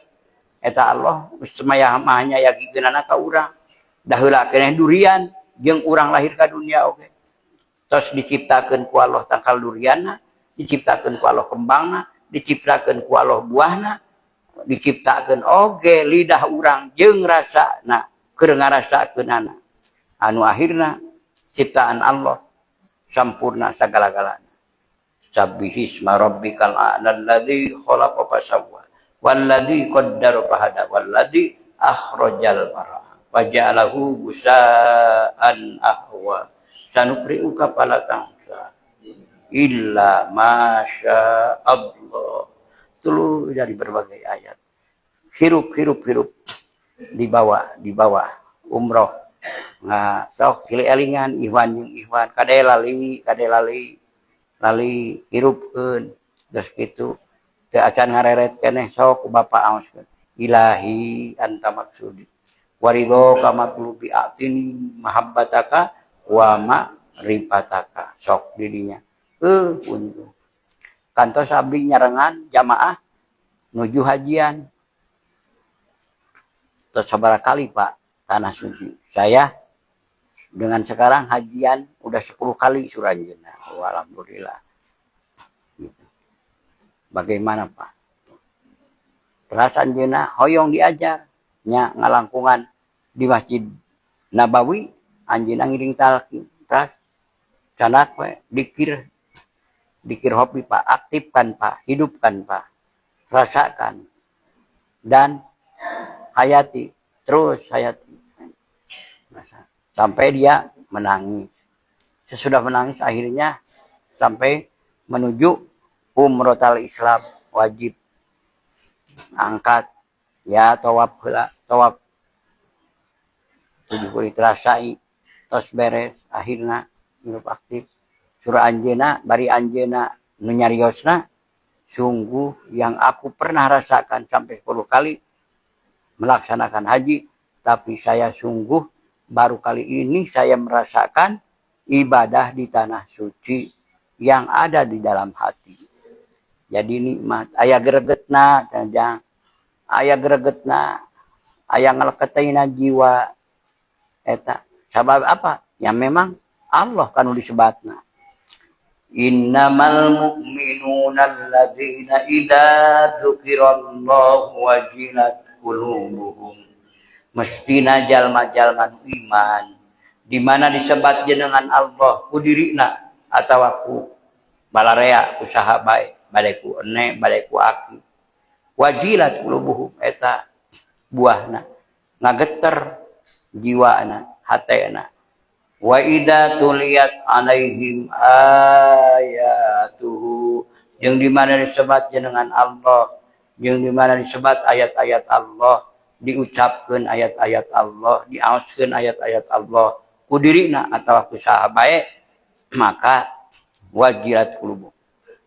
Eta Allah geus semaya maha nyayagikeunana ka urang. Da heula keneh durian jeung urang lahir ka dunia oge. Tos diciptakeun ku Allah tangkal durianna, diciptakeun ku Allah kembangna, diciptakeun ku Allah buahna, diciptakeun oge lidah urang jeung rasana keur ngarasakeunana. Anu akhirna ciptaan Allah sampurna sagala-galana. Sabbihisma rabbikal a'la alladzi khalaqa fasawwa walladzi qaddara fahada walladzi akhrajal mar'a waja'alahu gusa'an ahwa sanuqri'uka fala tansa illa ma Allah. Tulu dari berbagai ayat. Hirup, hirup, hirup. Dibawa, dibawa umroh. Nah, sok silih elingan ikhwan jeung ikhwan, kade lali, kade lali. Lali hirupkeun geus kitu. Teu acan ngareret keneh sok ku bapa aoskeun. Ilahi anta maksudi. Waridhoka matlubi atini mahabbataka wa ma'rifataka. Sok didinya. Untung. Kantos abdi nyarengan jamaah nuju hajian. Terus sabaraha kali Pak tanah suci. Saya dengan sekarang hajian udah 10 kali suranjeuna. Oh, alhamdulillah. Gitu. Bagaimana Pak? Terus anjeunna hoyong diajar nya ngalangkungan di Masjid Nabawi, anjeunna ngiring talqin. Terus canak we dikir, dikir hobi Pak, aktifkan Pak, hidupkan Pak, rasakan dan hayati, terus hayati sampai dia menangis. Sesudah menangis akhirnya sampai menuju umrotal Islam, wajib angkat ya tawaf heula, tawaf 7 kali terasai, tos beres akhirna hidup aktif. Surah anjeuna bari anjeuna nu nyariosna, sungguh yang aku pernah rasakan sampai 10 kali melaksanakan haji, tapi saya sungguh baru kali ini saya merasakan ibadah di tanah suci yang ada di dalam hati. Jadi nikmat, aya gregetna, jang, aya gregetna, aya ngaleketeina jiwa eta. Sabab apa? Ya memang Allah kanu disebatna. Innamal mu'minuna alladzina idza dzukirallahu wajilat qulubuhum. Mestina jalma-jalma nu iman di mana disebat jenengan Allah ku dirina atawa ku balarea usaha bae, bade ku ene, bade ku aki. Wajilat qulubuhum eta buahna ngageter jiwana, hatena. Wa idza tuliyat alaihim ayatuhu, jeung di mana disebat jenengan Allah, jeung di mana disebat ayat-ayat Allah, diucapkeun ayat-ayat Allah, diaoskeun ayat-ayat Allah ku dirina atawa ku saha bae, maka wajilat qulubuhum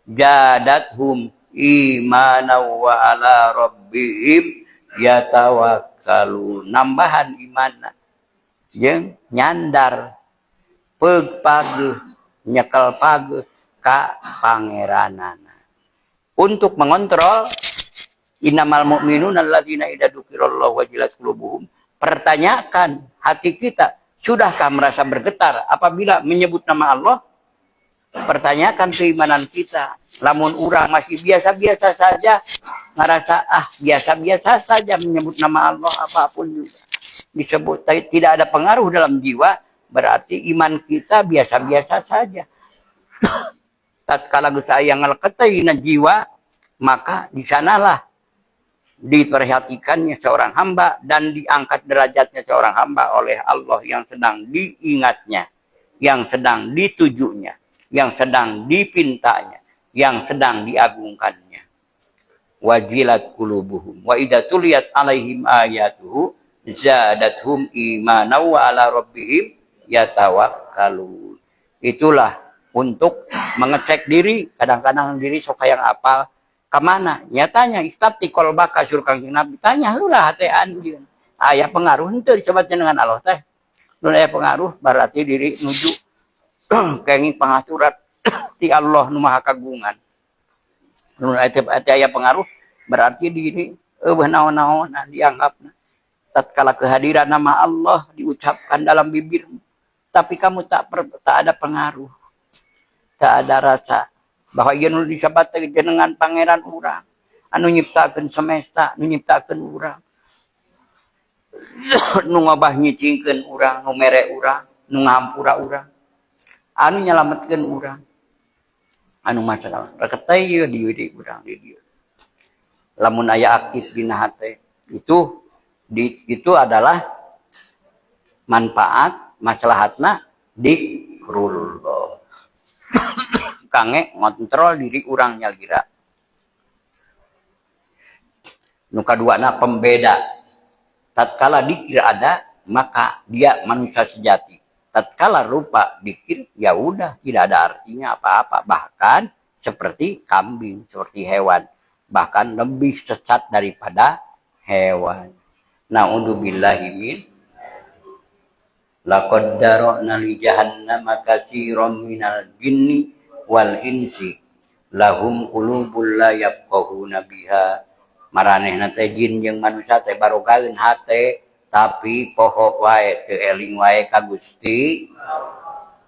jadathum imana wa ala rabbihim yatawakkalun. Nambahan imanna jeung nyandar peug pageuh, nyekel pageuh ka pangeranana. Untuk mengontrol innamal mu'minuna alladzina idza dzukirallahu wajilat qulubuhum, pertanyakan hati kita, sudahkah merasa bergetar apabila menyebut nama Allah? Pertanyakan keimanan kita. Lamun urang masih biasa-biasa saja, ngerasa ah biasa-biasa saja menyebut nama Allah apapun juga disebut, tapi tidak ada pengaruh dalam jiwa, berarti iman kita biasa-biasa saja. Tatkala geus aya ngaleketeuna jiwa, maka di sanalah diperhatikannya seorang hamba dan diangkat derajatnya seorang hamba oleh Allah yang sedang diingatnya, yang sedang ditujunya, yang sedang dipintanya, yang sedang diagungkannya. Wajilat qulubuhum wa idza tuliyat alaihim ayatuhu zadathum imana wa ala rabbihim yatawakkalun. Itulah untuk mengecek diri. Kadang-kadang diri sok hayang apal kemana nyatanya istafti qalbaka, sur Kangjeng Nabi, tanya heula hate anjeun, aya pengaruh henteu disebatnya dengan Allah teh. Mun aya pengaruh berarti diri nuju kenging pangaturan ti Allah nu Maha Kagungan. Mun aya pengaruh berarti diri eueuh naon-naonan dianggapna. Tatkala kehadiran nama Allah diucapkan dalam bibirmu, tapi kamu tak ada pengaruh, tak ada rasa bahwa ieu nu disebat teh jenengan pangeran urang, anu nyiptakeun semesta, nu nyiptakeun urang, nu ngobah nyicingkeun urang, nu mere urang, nu ngahampura urang, anu nyalametkeun urang, anu masalah reketeh ieu di diri urang di dieu. Lamun aya aktif dina hate, itu adalah manfaat maslahatna dikrullah. Kangge ngontrol diri urang nyalira. Nu kaduana pembeda. Tatkala dikir ada, maka dia manusia sejati. Tatkala rupa dikir, ya udah tidak ada artinya apa-apa. Bahkan seperti kambing, seperti hewan, bahkan lebih sesat daripada hewan. Na'udzubillahi min laqad dara'na li jahannama katsiran minal jinni wal insi lahum qulubul la yafqahuna biha. Maranehna teh jin jeung manusia teh barogaeun hate, tapi poho wae, teu eling wae ka Gusti.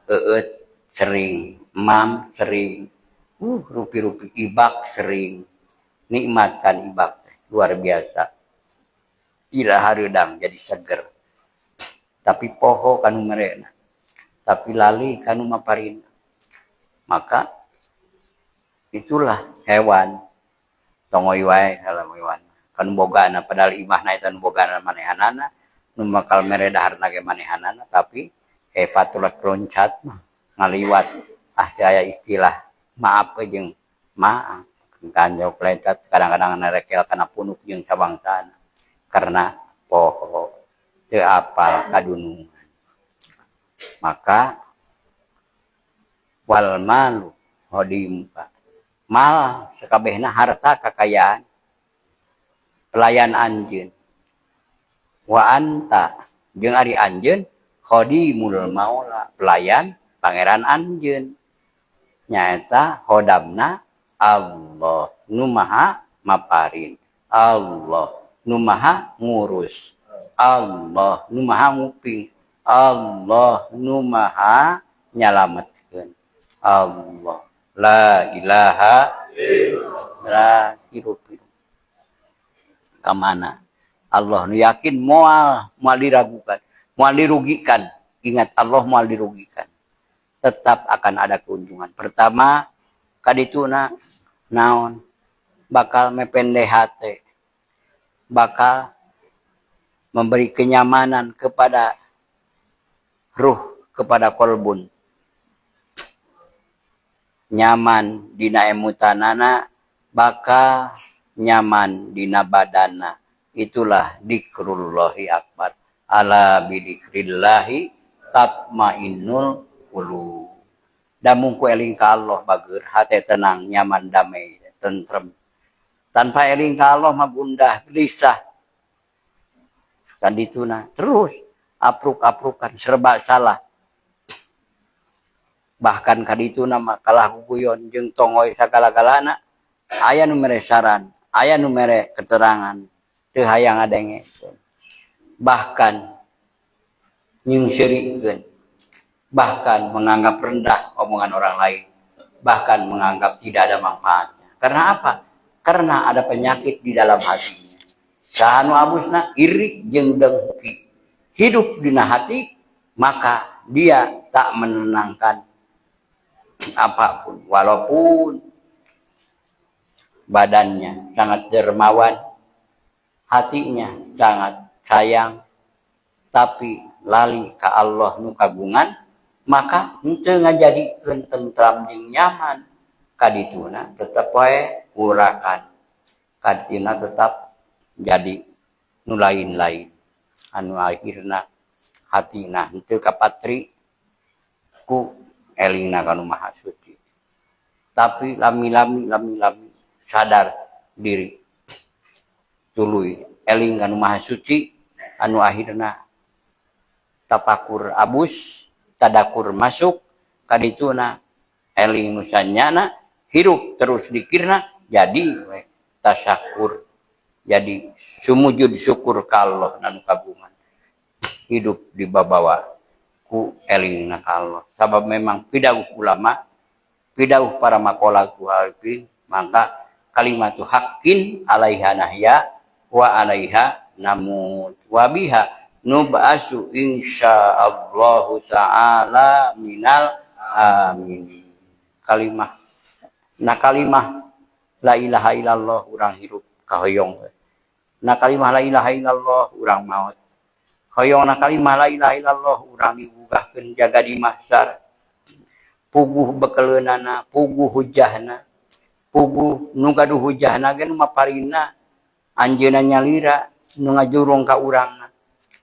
Eueut sering, mam sering, rupi-rupi ibak sering, nikmat kan ibak teh. Luar biasa. Iraha hareudang jadi seger. Tapi poho kanu merena. Tapi lali kanu maparina. Maka itulah hewan. Tongoy wae dalam hewan. Kanu bogana padahal imahna eta nu bogana manehanana, nu bakal mere daharna ge manehanana, tapi hebat ulah loncat mah ngaliwat. Ah, teu aya istilah maaf jeung maaf. Kanjok lecet kadang-kadang nerekel kana punuk jeung sabangsana karena poho teu apal kadunungan. Maka wal malu khodimka. Mal sakabehna harta kakayaan pelayan anjeun. Wa anta jeung ari anjeun khodimul maula, pelayan pangeran anjeun. Nyaeta khodamna Allah nu maha maparin, Allah nu maha ngurus, Allah nu maha nguping, Allah nu maha nyalametkeun. Allah la ilaha illallah. Hirup hirup ka mana Allah nu yakin moal moal diragukan, moal dirugikan. Ingat, Allah moal dirugikan, tetap akan ada keuntungan. Pertama kadituna naon, bakal mepende hate, bakal memberi kenyamanan kepada ruh, kepada kolbun, nyaman dina emutanana, bakal nyaman dina badana. Itulah dikrullahi akbar. Ala bidikrillahi tatmainnul qulub. Damung ku eling ka Allah bager, hate tenang, nyaman, damai, tentrem. Tanpa eling ka Allah mah gundah, gelisah. Kan dituna terus apruk-aprukan, serba salah. Bahkan kadituna mah kalah guguyon jeung tongoy sagala-galana, aya nu mere saran, aya nu mere keterangan, teu hayang ngadengekeun. Bahkan nyingserikeun, bahkan menganggap rendah omongan orang lain, bahkan menganggap tidak ada manfaatnya. Karena apa? Karena ada penyakit di dalam hatinya. Saha nu abusna? Iri jeung dengki. Hidup dina hati, maka dia tak menenangkan apapun, walaupun badannya sangat dermawan, hatinya sangat sayang, tapi lali ka Allah nu kagungan, maka henteu ngajadikeun tentram jeung nyaman. Kadituna tetep wae urakan, kadituna tetap jadi nu lain-lain, anu akhirna hatina henteu kapatri ku elingna ka nu Maha Suci. Tapi lami-lami lami-lami sadar diri, tuluy eling ka nu Maha Suci, anu akhirna tapakur abus, tadakur masuk, kadituna eling nu sanyana, hirup terus dikirna, jadi we tasakur, jadi sumujud syukur ka Allah nanu kagungan. Hidup dibabawa ku elingna ka Allah. Sabab memang pidauh ulama, pidauh para maqalah arifin, maka kalimatu haqqin alaiha nahya wa alaiha namut wa biha nub'asu insyaallahu ta'ala minal amin. Kalimah na kalimah la ilaha illallah urang hirup kahoyong. Na kalimah la ilaha illallah urang maot. Hoyong na kalimah la ilaha illallah urang digugahkeun jaga di mahsyar. Puguh bekeleunana, puguh hujahna, puguh nu gaduh hujahna ge nu maparina, anjeunna nyalira nu ngajurung ka urangna.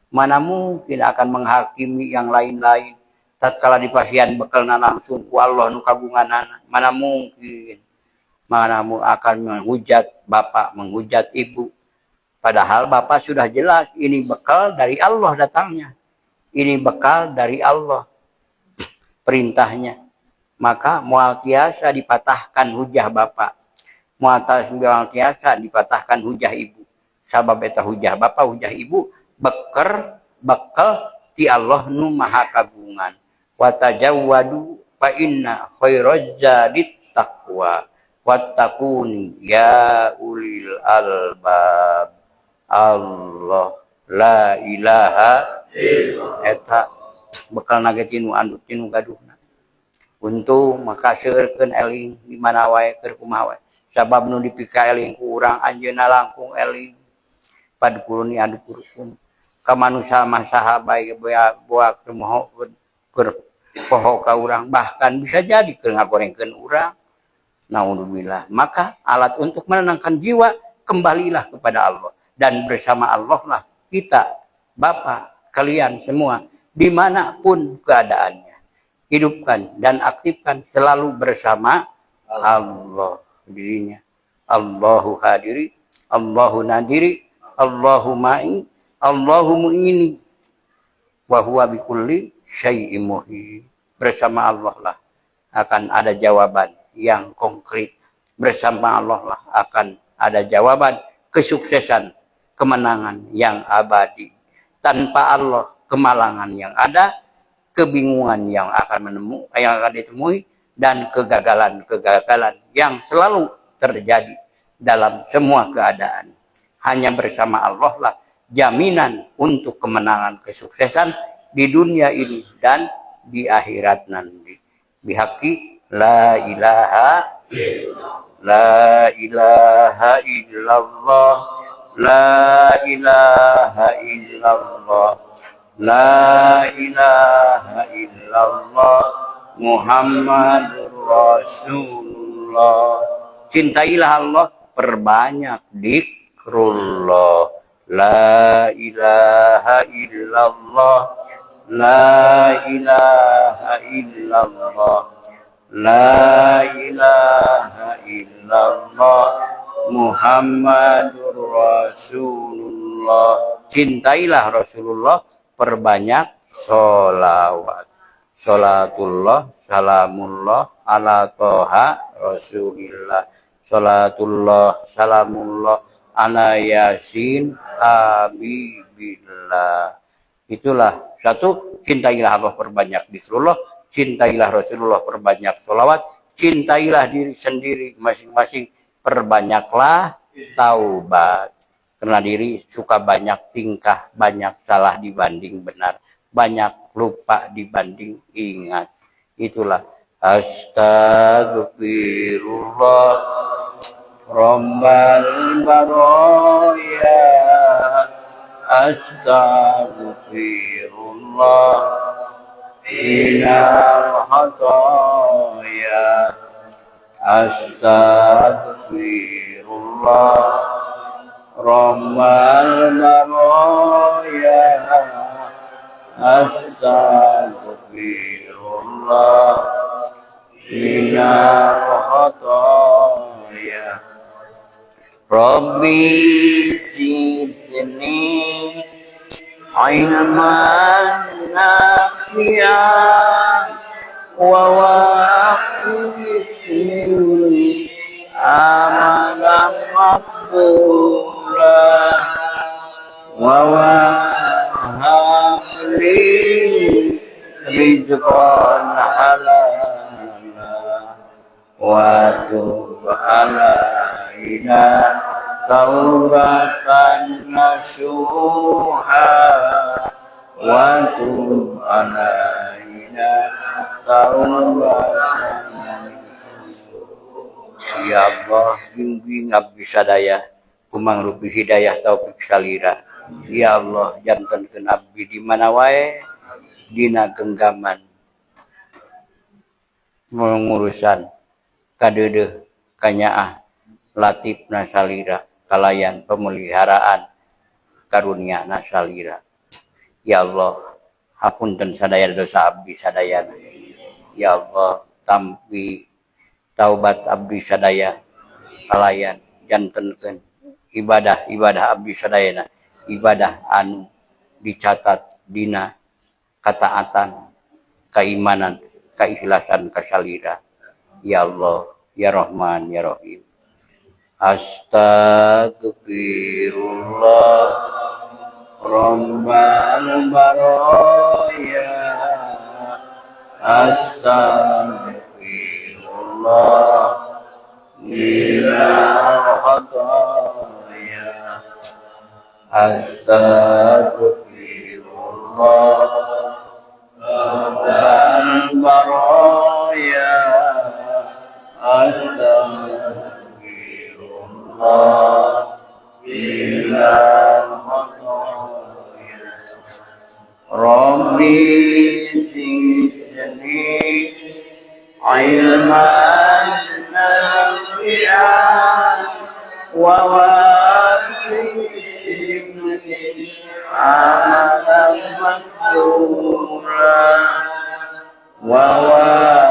Mana mungkin akan menghakimi yang lain-lain tatkala dipasihan bekelna langsung ku Allah nu kagunganana. Mana mungkin, mana akan menghujat bapak, menghujat ibu. Padahal bapak sudah jelas ini bekal dari Allah datangnya. Ini bekal dari Allah perintahnya. Maka moal tiasa dipatahkan hujah bapak. Moal tiasa dipatahkan hujah ibu. Sabab eta hujah bapak, hujah ibu beker bekal ti Allah nu maha kagungan. Wa tajawwadu fa inna khairaz zadit taqwa. Wattaquni ya ulil albab. Allah la ilaha illallah. Eta bekal nage tinu anu tinu gaduhna. Untung maka seueurkeun eling di mana wae keur kumaha wae. Sabab nu dipika eling ku urang anjeunna langkung eling. Padkuruni anu kurukun. Ka manusia mah saha bae boa keur moho keur poho ka urang, bahkan bisa jadi keur ngagorengkeun urang. Naudzubillah. Maka alat untuk menenangkan jiwa, kembalilah kepada Allah. Dan bersama Allah lah kita, Bapak, kalian semua, dimanapun keadaannya. Hidupkan dan aktifkan selalu bersama Allah dirinya. Allahu hadiri, Allahu nadiri, Allahu ma'i, Allahu mu'ini. Wa huwa bikulli syai'in muhit. Bersama Allah lah akan ada jawaban yang konkret. Bersama Allah lah akan ada jawaban kesuksesan, kemenangan yang abadi. Tanpa Allah, kemalangan yang ada, kebingungan yang akan menemu, yang akan ditemui, dan kegagalan-kegagalan yang selalu terjadi dalam semua keadaan. Hanya bersama Allah lah jaminan untuk kemenangan, kesuksesan di dunia ini dan di akhirat nanti. Bihaqi la ilaha la ilaha illallah, la ilaha illallah, la ilaha illallah, Muhammadur Rasulullah. Cintailah Allah, perbanyak dzikrullah. La ilaha illallah, la ilaha illallah, la ilaha illallah, Muhammadur Rasulullah. Cintailah Rasulullah, perbanyak sholawat. Sholatullah, salamullah ala toha Rasulillah. Sholatullah, salamullah ala yasin habibillah. Itulah satu, cintailah Allah, perbanyak zikrullah. Cintailah Rasulullah, perbanyak sholawat. Cintailah diri sendiri masing-masing, perbanyaklah taubat. Karena diri suka banyak tingkah, banyak salah dibanding benar, banyak lupa dibanding ingat. Itulah astagfirullah rabbal baraya, astagfirullah minal khataya, astagfirullah rabbal baraya, astagfirullah minal khataya. Rabbi zidni ilman nafi'an wa waqini amalan maqbula wa wahab li rizqan halala wa tub alaina taubatan nasuha wa tub alaina taubatan nasuha. Ya Allah, bimbing abdi sadaya kumangrupi hidayah taufik salira. Ya Allah, jantenkeun abdi di mana wae dina genggaman mengurusan kadeudeuh kanyaah latif nasalira kalayan pemeliharaan karunia nasalira. Ya Allah, hapunten sadaya dosa abdi sadayana. Ya Allah, tampi taubat abdi sadaya kalayan jantenkeun ibadah-ibadah abdi sadayana ibadah anu dicatat dina kataatan, keimanan, keikhlasan, kasalira. Ya Allah, ya Rahman, ya Rahim. Astagfirullah Rabbal baraya, astagfirullah. خطايا أستغفر الله رب البرايا أستغفر الله بلا خطايا ربي زدني علما نافعا ووفقني عملا مقبولا ووهب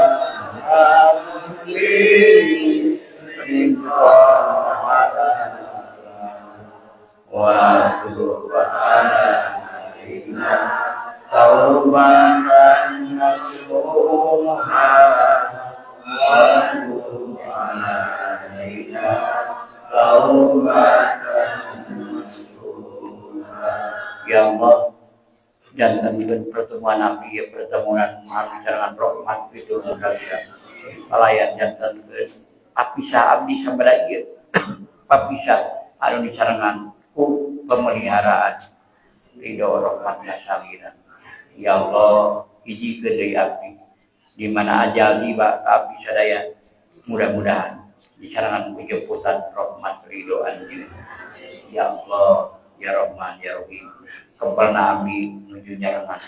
لي رزقا حلالا وتب علينا توبة نصوحا وتب علينا توبة نصوحا. Ya Allah, jantenkeun pertemuan abdi ya pertemuan abdi sareng rahmat itu ya. Kalayan jantenkeun apisah abdi sabada ieu papisah anu disarengan ku pemeliharaan ridho rahmat salira. Ya Allah, hijikeun deui abdi di mana ajal tiba ka abdi sadaya, mudah-mudahan disarengan ku jemputan rahmat ridho anjeun. Ya Allah, ya Rahman, ya Rahim, kepalna abdi menuju nyarengan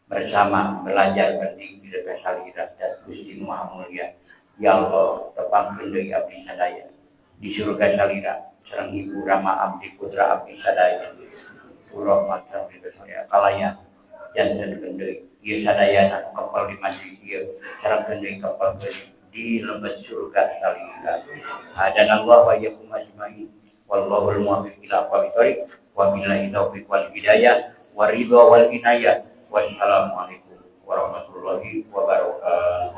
bersama belajar berdiri di salira dan Gusti Maha Mulia. Ya Allah, tepangkeun deui abdi sadaya di surga salira sareng ibu rama abdi putra abdi sadaya. Rahmat sareng ridho kalayan janten deui ieu sadayana kepal di masjid ieu sareng deui kepal di lebet surga salira. Hadanallah wa iyyakum ajmain. Wallahul muwaffiq ila aqwamit thoriq. Wabillahi taufiq wal hidayah waridha wal inayah. Wassalamualaikum warahmatullahi wabarakatuh.